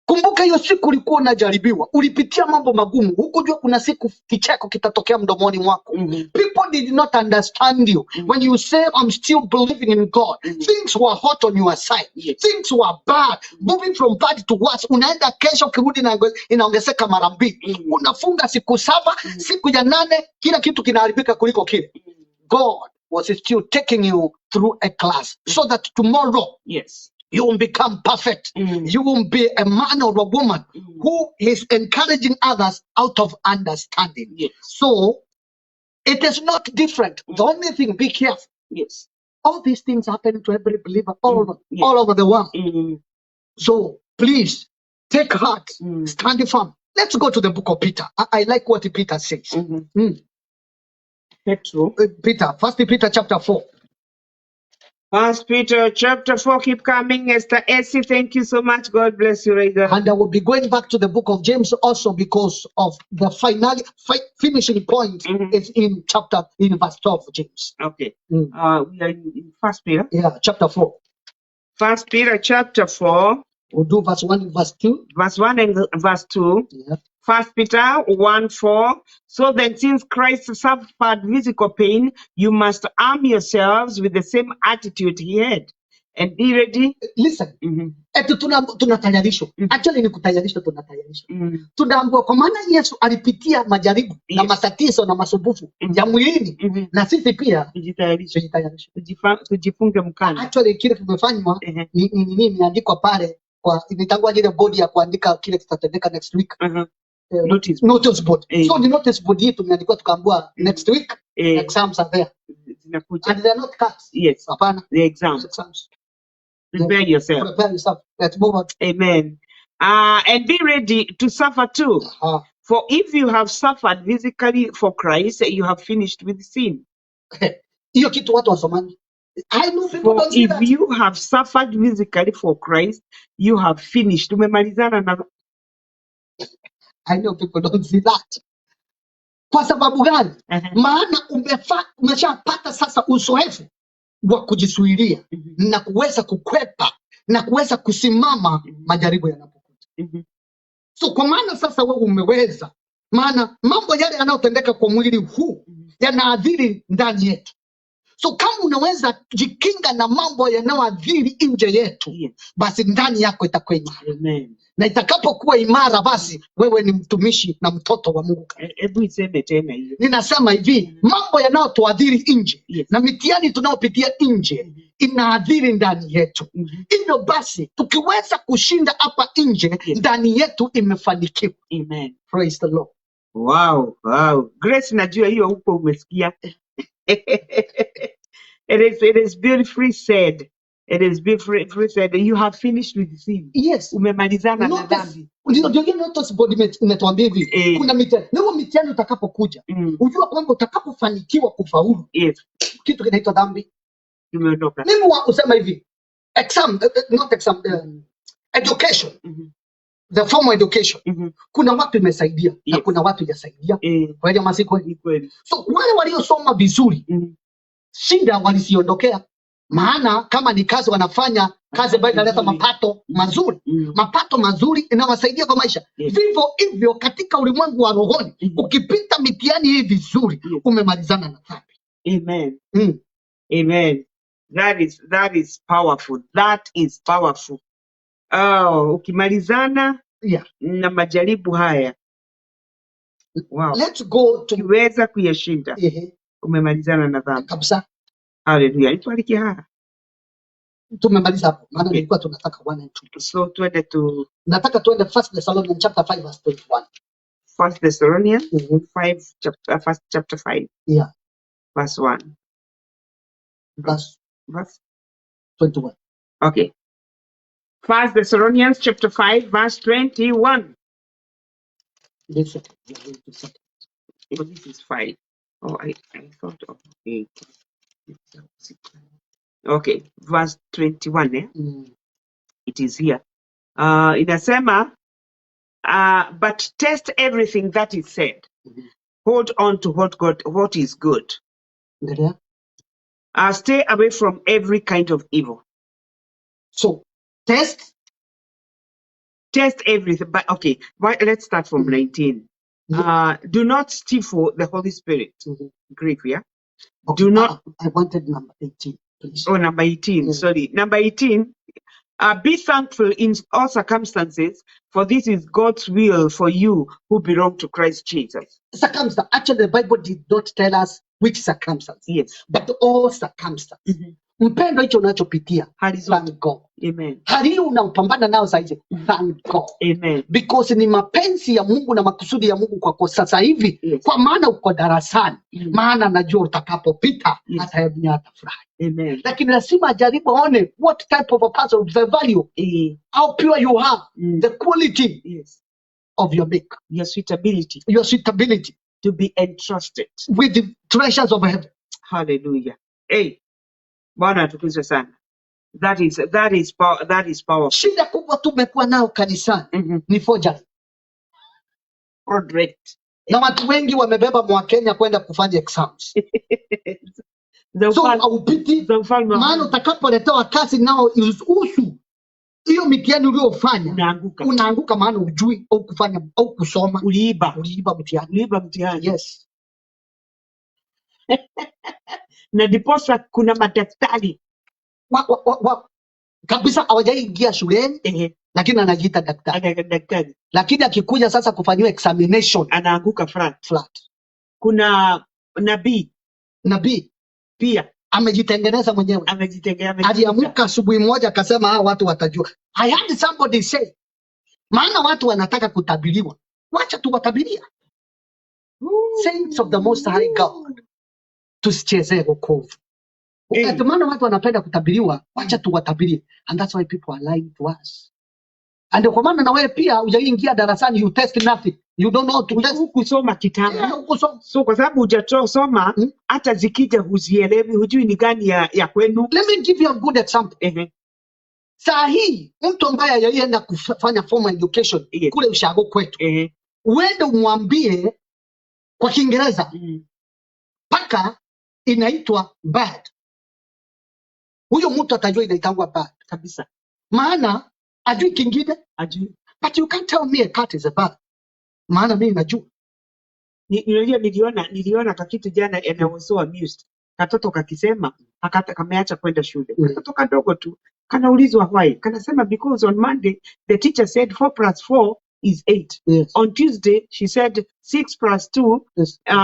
Kumbuka hiyo siku ulikuwa unajaribiwa, ulipitia mambo magumu, hukujua kuna siku kicheko kitatokea mdomoni mwako. People did not understand you. When you say I'm still believing in God, things were hot on your side. Things were bad, moving from bad to worse. Unaenda kesho kirudi inaongezeka mara mbili. Unafunga siku 7, siku ya 8 kila kitu kinaharibika kuliko kile. God was still taking you through a class so that tomorrow you will become perfect. You will be a man or a woman who is encouraging others out of understanding. So it is not different. The only thing, be careful. All these things happen to every believer all over the world. So please take heart, stand firm. Let's go to the book of Peter. I like what Peter says. Petro. Peter, 1 Peter chapter 4. 1 Peter chapter 4, keep coming. Esther Essie, thank you so much. God bless you, Rega. And I will be going back to the book of James also because of the final finishing point is in verse 12 of James. Okay. We are in 1 Peter. Yeah, chapter 4. 1 Peter chapter 4. We'll do verse 1 and verse 2. Verse 1 and verse 2. 1 Peter 1:4. So then, since Christ suffered physical pain, you must arm yourselves with the same attitude he had. And be ready. Listen. Eti tunatayarishwa. Actually ni kutayarishwa, tunatayarishwa. Tunaambiwa kwa maana Yesu alipitia majaribu na matatizo na masumbufu ya mwilini. Na sisi pia Tujitayarishe. tujitayarishe. Tujifunge mkanda. Actually kile tumefanywa ni imeandikwa pale kwa nitangua ile board ya kuandika kile kitatendeka next week. Notice board. Notice board. So the notice board yetu tumeandikwa tukaambiwa next week exams are there. Zinakuja. And they are not cuts. Yes. Hapana. The exams. Exams. Prepare yourself. Prepare yourself. Let's move on. Amen. And be ready to suffer too. For if you have suffered physically for Christ, you have finished with sin. Hiyo kitu watu wasomani. I know people For don't see if that. you have suffered physically for Christ, you have finished. Umemalizana na I know people don't see that. Kwa sababu gani? Maana umeshapata sasa uzoefu wa kujizuilia na kuweza kukwepa na kuweza kusimama majaribu yanapokuja. So kwa maana sasa wewe umeweza, maana mambo yale yanayotendeka kwa mwili huu yanaathiri ndani yetu. So kama unaweza jikinga na mambo yanayoathiri nje yetu, basi ndani yako itakuwa imara. Amen. Na itakapokuwa imara, basi wewe ni mtumishi na mtoto wa Mungu. Hebu iseme tena hiyo. Ninasema hivi, mambo yanayotuathiri nje na mitihani tunayopitia nje inaathiri ndani yetu. Hivyo basi tukiweza kushinda hapa nje, ndani yetu imefanikiwa. Amen. Praise the Lord. Wow. Grace, najua hiyo huko umesikia. It is beautifully said. It is beautifully said. You have finished with sin. Yes. Umemalizana na Notice, dhambi. ndio hiyo notice board imetuambia hivi. Kuna mitihani. Na huo mitihani utakapokuja, ujua kwamba utakapofanikiwa kufaulu, kitu kinaitwa dhambi. Tumeondoka. Mimi usema hivi, exam, not exam, education. The formal education. Kuna watu imesaidia na kuna watu hajasaidia. Kweli ama si kweli? Ni kweli. So wale waliosoma vizuri, shida walisiondokea. Maana kama ni kazi wanafanya kazi ambayo inaleta Nzuri. mapato mazuri. Mapato mazuri inawasaidia kwa maisha. Vivyo hivyo katika ulimwengu wa rohoni, ukipita mitihani hii vizuri, umemalizana na dhambi. Amen. Amen. That is powerful. That is powerful. Oh, ukimalizana na majaribu haya. Wow. Let's go to Ukiweza kuyashinda, umemalizana na dhambi. Kabisa. Hallelujah. Itwalike haha. Tumemaliza hapo. Maana nilikuwa tunataka 1 and 2. So twende tu Nataka tuende First Thessalonians chapter 5 verse 21. First Thessalonians 5 chapter, first chapter 5 verse 1. Verse Verse 21. Okay. First Thessalonians chapter 5 verse 21. This is we are going to set. Oh, this is 5. Oh, I thought of 8. Okay, verse 21, eh? It is here. Inasema, but test everything that is said. Hold on to what is good. Endelea. Stay away from every kind of evil. So, test. Test everything. But okay, right, let's start from 19. Do not stifle the Holy Spirit. Grief, yeah? Okay. Do not. I wanted number 18, please. Oh, number 18. Sorry. Number 18. Be thankful in all circumstances, for this is God's will for you who belong to Christ Jesus. Circumstance. Actually, the Bible did not tell us which circumstance. But all circumstances. Mpendo, hicho unachopitia, Hali zote. thank God. Amen. Hali hiyo unaopambana nayo saizi, thank God. Amen. Because ni mapenzi ya Mungu na makusudi ya Mungu kwako sasa hivi. Kwa maana uko darasani. Maana najua utakapopita, hata yeye mwenyewe atafurahi. Amen. Lakini lazima ajaribu aone what type of a person, the value, how pure you are, the quality of your make. Your suitability. Your suitability. To be entrusted. With the treasures of heaven. Hallelujah. Hey, Bwana atukuzwe sana. That is powerful. Shida kubwa tumekuwa nao kanisani ni forgery. Correct. Na watu wengi wamebeba Mwakenya kwenda kufanya exams. So haupiti, Za ufalme wa maana Mungu. utakapoletewa kazi nao usu hiyo mitihani uliyofanya unaanguka. Unaanguka maana hujui au kufanya au kusoma. Uliiba. Uliiba mtihani. Uliiba mtihani. Yes. Na ndiposa kuna madaktari Kabisa hawajaingia shuleni, lakini anajiita daktari. Anajiita daktari. Lakini akikuja sasa kufanyiwa examination anaanguka flat. Flat. Kuna nabii. Nabii pia amejitengeneza mwenyewe. Amejitengeneza. Aliamka asubuhi moja akasema hawa watu watajua. I had somebody say, maana watu wanataka kutabiriwa. Wacha tuwatabiria. Saints of the Most High God. Tusichezee wokovu. Wakati maana watu wanapenda kutabiriwa, wacha tuwatabirie. And that's why people are lying to us. And kwa maana na wewe pia hujaingia darasani, you test nothing. You don't know to test. Hukusoma kitabu. Yeah, hukusoma. So kwa sababu hujasoma, hata zikija huzielewi, hujui ni gani ya kwenu. Let me give you a good example. Saa hii mtu ambaye hajaenda kufanya formal education kule ushago kwetu. Uende umwambie kwa Kiingereza paka inaitwa bird. Huyo mtu atajua inaitangwa bird. Kabisa. Maana ajui kingine. Ajui. But you can't tell me a cat is a bird. Maana mimi najua. Unajua niliona kakitu jana and I was so amused. Katoto kakisema kameacha kwenda shule. Katoto kadogo tu. Kanaulizwa why. Kanasema because on Monday the teacher said 4 plus 4 is 8. On Tuesday she said 6 plus 2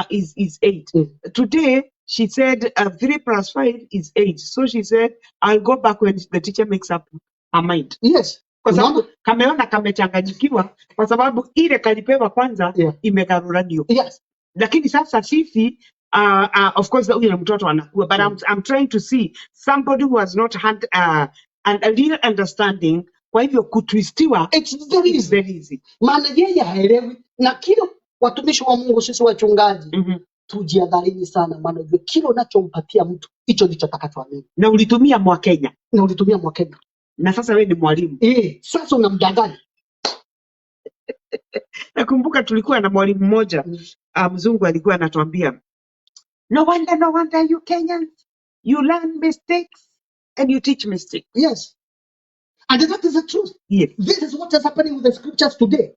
is 8. Today she said 3 plus 5 is 8. So she said I'll go back when the teacher makes up her mind. Kwa sababu Unaona? Kameona kamechanganyikiwa kwa sababu ile kalipewa kwanza imegaruranio. Lakini sasa sisi of course huyo mtoto anakuwa, but I'm trying to see somebody who has not had a real understanding, kwa hivyo kutwistiwa It's very is easy. Very easy. Maana yeye haelewi, na kile watumishi wa Mungu, sisi wachungaji, tujiadharini sana, maana ujue kile unachompatia mtu hicho ndicho atakachoamini. Na ulitumia Mwakenya. Na ulitumia Mwakenya. Na sasa wewe ni mwalimu. Sasa unamdanganya. Nakumbuka tulikuwa na mwalimu mmoja mzungu alikuwa anatuambia, "No wonder, no wonder you Kenyans, you learn mistakes and you teach mistakes." Yes, and that is the truth. This is what is happening with the scriptures today.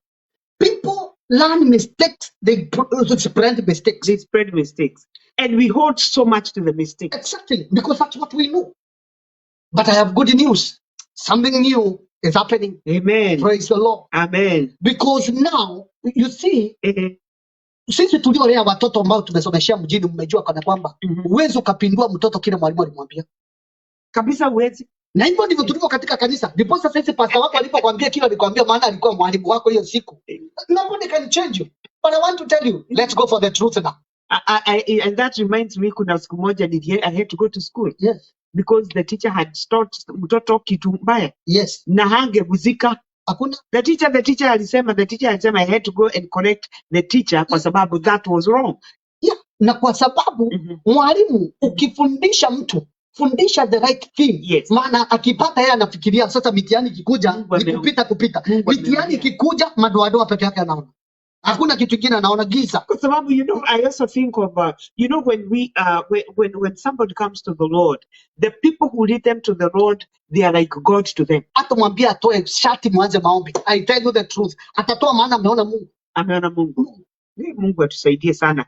People learn mistakes, they spread mistakes. They spread mistakes. And we hold so much to the mistakes. Exactly, because that's what we know. But I have good news. Something new is happening. Amen. Praise the Lord. Amen. Because now, you see, sisi tuliolea watoto ambao tumesomeshea mjini, mmejua kana kwamba huwezi ukapindua mtoto kile mwalimu alimwambia. Kabisa huwezi. Na hivyo ndivyo tulivyo katika kanisa. Ndipo sasa hizi pastor wako alipokuambia kile alikwambia, maana alikuwa mwalimu wako hiyo siku. Nobody can change you. But I want to tell you, let's go for the truth now. And that reminds me, kuna siku moja I had to go to school. Because the teacher had taught mtoto kitu mbaya. Na hangeguzika. Hakuna. The teacher alisema I had to go and correct the teacher kwa sababu that was wrong. Yeah. Na kwa sababu mwalimu ukifundisha mtu, fundisha the right thing. Maana akipata yeye anafikiria sasa mitihani ikikuja Mungu ni kupita kupita. Mungu Mitihani ameongea. ikikuja madoadoa peke yake anaona. Hakuna kitu kingine anaona, giza. Kwa sababu I also think of when we when somebody comes to the Lord, the people who lead them to the Lord, they are like God to them. Hata mwambie atoe shati mwanze maombi. I tell you the truth. Atatoa maana ameona Mungu. Ameona Mungu. Mungu atusaidie sana.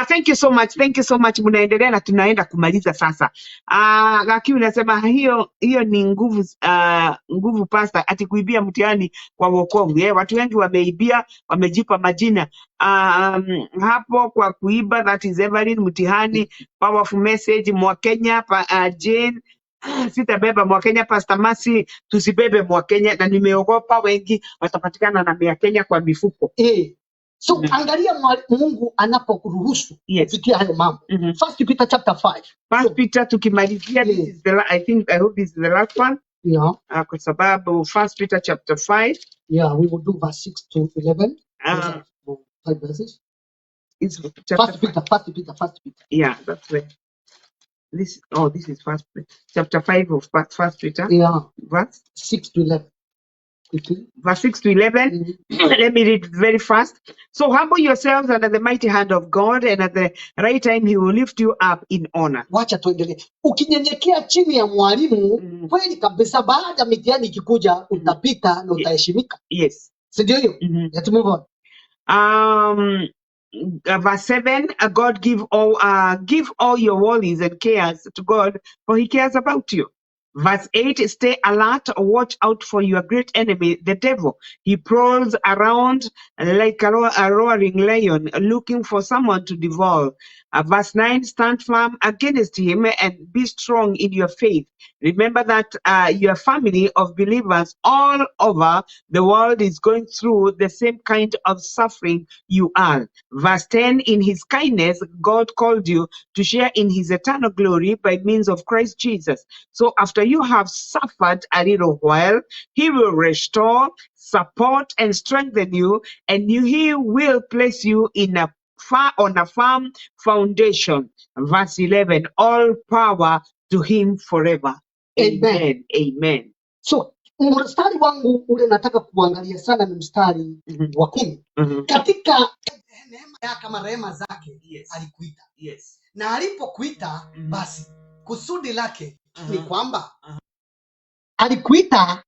Thank you so much. Thank you so much. Mnaendelea na tunaenda kumaliza sasa. Lakini unasema hiyo hiyo ni nguvu pastor, ati kuibia mtihani kwa wokovu. Yeah, watu wengi wameibia, wamejipa majina. Hapo kwa kuiba, that is Evelyn mtihani, powerful message Mwakenya Jane, sitabeba Mwakenya. Pastor Masi, tusibebe Mwakenya na nimeogopa wengi watapatikana na mia Kenya kwa mifuko. So angalia Mungu anapokuruhusu kupitia hayo mambo. First Peter chapter 5. First Peter tukimalizia, this is the I think, I hope this is the last one. Kwa sababu First Peter chapter 5. Yeah, we will do verse 6 to 11. Those are five verses. It's chapter First Peter, First Peter, First Peter. Yeah, that's right. This is First chapter 5 of First Peter. Verse 6 to 11. Quickly. Verse 6 to 11. Let me read very fast. So humble yourselves under the mighty hand of God, and at the right time he will lift you up in honor. Wacha tuendelee. Ukinyenyekea chini ya mwalimu, kweli kabisa, baada ya mitihani ikikuja utapita na utaheshimika. Si ndio hiyo? Let's move on. Verse 7, God give all your worries and cares to God, for he cares about you. Verse 8, stay alert, watch out for your great enemy, the devil. He prowls around like a roaring lion, looking for someone to devour. Verse 9, stand firm against him and be strong in your faith. Remember that your family of believers all over the world is going through the same kind of suffering you are. Verse 10, in his kindness, God called you to share in his eternal glory by means of Christ Jesus. So after you have suffered a little while, he will restore, support, and strengthen you, and he will place you in a far on a firm foundation. Verse 11, all power to him forever. Amen. Amen. Amen. So mstari wangu ule nataka kuangalia sana ni mstari wa 10. Katika neema yake kama rehema zake alikuita. Na alipokuita, basi kusudi lake ni kwamba alikuita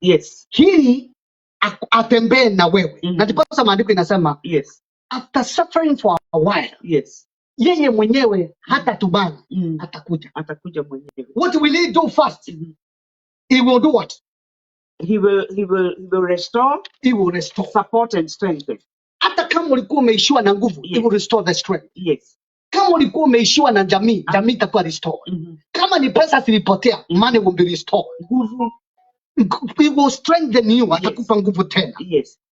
ili atembee na wewe. Na ndiposa maandiko inasema after suffering for a while, yeye mwenyewe hatatubana, atakuja. Atakuja mwenyewe. What will he do first? He will do what? He will restore, He will restore. Support and strengthen. Hata kama ulikuwa umeishiwa na nguvu, he will restore the strength. Kama ulikuwa umeishiwa na jamii, jamii itakuwa restored. Kama ni pesa zilipotea, money will be restored. Nguvu. He will strengthen you, atakupa nguvu tena.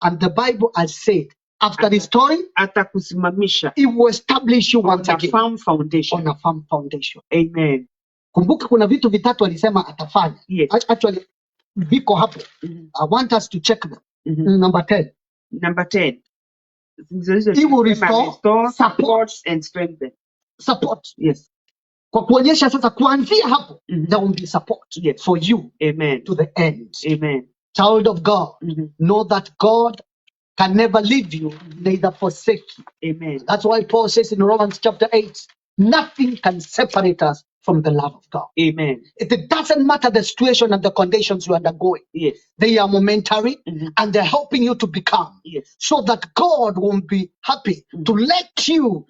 And the Bible has said, after restoring, Atakusimamisha he will establish you once on a again firm foundation. On a firm foundation. Amen. Kumbuka kuna vitu vitatu alisema atafanya. Actually, viko hapo. I want us to check them. Number 10. Number 10. Ndizo hizo He will tulisema, restore, restore, support. Support and strengthen. Support. Yes. Kwa kuonyesha sasa kuanzia hapo, there will be support for you Amen. To the end. Amen. Child of God, know that God can never leave you, neither forsake you. Amen. That's why Paul says in Romans chapter 8, nothing can separate us from the love of God. Amen. It doesn't matter the situation and the conditions you undergoing. They are momentary and they're helping you to become. So that God won't be happy to let you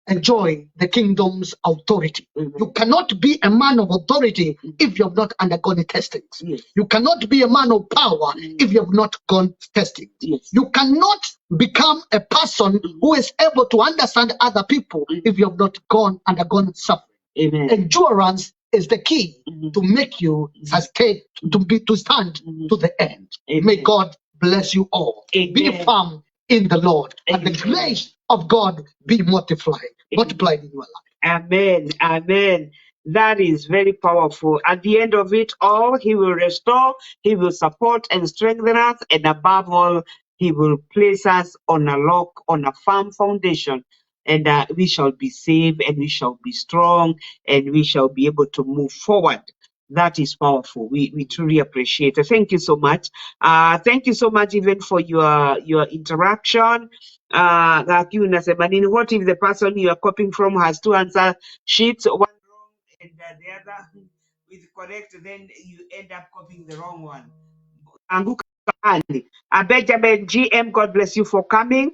enjoy the kingdom's authority. You cannot be a man of authority if you have not undergone testings. You cannot be a man of power if you have not gone testing. You cannot become a person who is able to understand other people if you have not gone undergone suffering. Amen. Endurance is the key to make you sustain, to stand to the end. Amen. May God bless you all. Amen. Be firm in the Lord, and the Amen. Grace of God be multiplied, Amen. Multiplied in your life. Amen. Amen. That is very powerful. At the end of it all, He will restore, He will support and strengthen us, and above all, He will place us on a rock, on a firm foundation, and we shall be safe, and we shall be strong, and we shall be able to move forward. That is powerful. We truly appreciate it. Thank you so much. Thank you so much even for your interaction. Gaki unasema nini? What if the person you are copying from has two answer sheets, one wrong and the other with correct, then you end up copying the wrong one. Anguka mahali. Benjamin GM, God bless you for coming.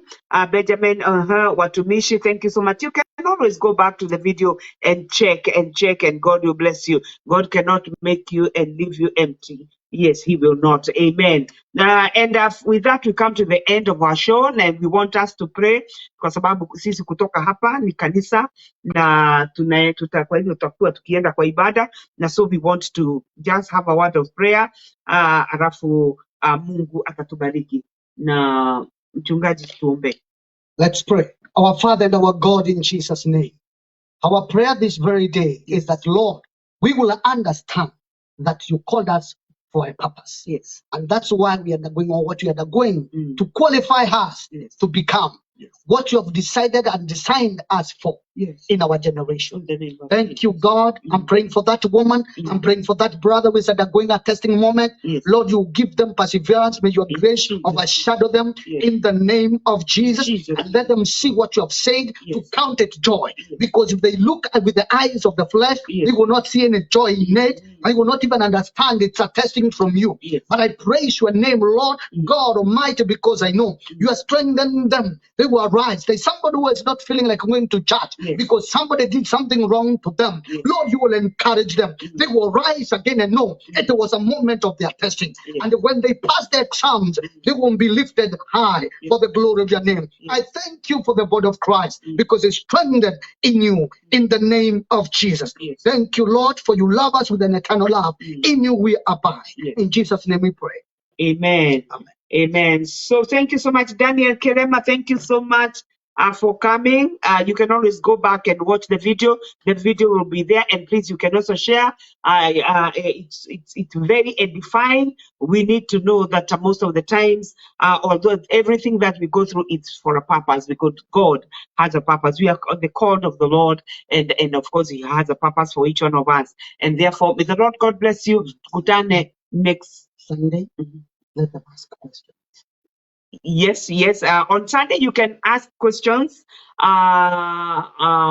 Benjamin, Watumishi, thank you so much. You can always go back to the video and check and check, and God will bless you. God cannot make you and leave you empty. Yes, He will not. Amen. And with that, we come to the end of our show, and we want us to pray kwa sababu sisi kutoka hapa ni kanisa na kwa hivyo tutakuwa tukienda kwa ibada, na so we want to just have a word of prayer, alafu Mungu atatubariki. Na mchungaji, tuombe. Let's pray. Our Father and our God, in Jesus' name. Our prayer this very day is that, Lord, we will understand that you called us for a purpose. And that's why we are undergoing all what we are undergoing, to qualify us to become what you have decided and designed us for in our generation. In the name of Thank you, Jesus. God. I'm praying for that woman. I'm praying for that brother who is undergoing a testing moment. Lord, you give them perseverance. May your grace Jesus. Overshadow them in the name of Jesus. Jesus. And let them see what you have said to count it joy. Because if they look at with the eyes of the flesh, they will not see any joy in it. They will not even understand it's a testing from you. But I praise your name, Lord God Almighty, because I know you are strengthening them. They will arise. There's somebody who is not feeling like going to church because somebody did something wrong to them. Lord, you will encourage them. They will rise again and know it was a moment of their testing. And when they pass their exams, they will be lifted high for the glory of your name. I thank you for the body of Christ because it's strengthened in you in the name of Jesus. Thank you, Lord, for you love us with an eternal love. In you we abide. In Jesus' name we pray. Amen. Amen. Amen. So thank you so much, Daniel Kerema. Thank you so much for coming. You can always go back and watch the video. The video will be there, and please, you can also share. It's very edifying. We need to know that most of the times, although everything that we go through, it's for a purpose, because God has a purpose. We are on the call of the Lord, and of course, He has a purpose for each one of us. And therefore, may the Lord God bless you. Tukutane next Sunday. Let them ask questions. Yes, yes. On Sunday, you can ask questions on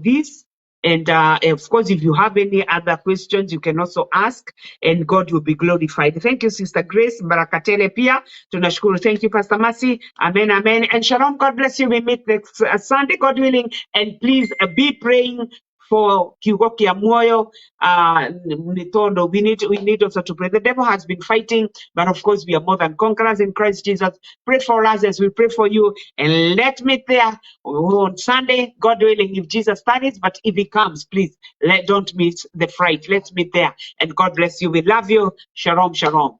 this. And of course, if you have any other questions, you can also ask, and God will be glorified. Thank you, Sister Grace. Barakatele pia. Tunashukuru. Thank you, Pastor Mercy. Amen, amen. And shalom. God bless you. We meet next Sunday, God willing. And please be praying For kiugo kia muoyo, nĩ tondũ we need also to pray. The devil has been fighting, but of course we are more than conquerors in Christ Jesus. Pray for us as we pray for you, and let meet there on Sunday, God willing, if Jesus tarries. But if he comes, please don't miss the fright. Let's meet there, and God bless you. We love you. Shalom, shalom.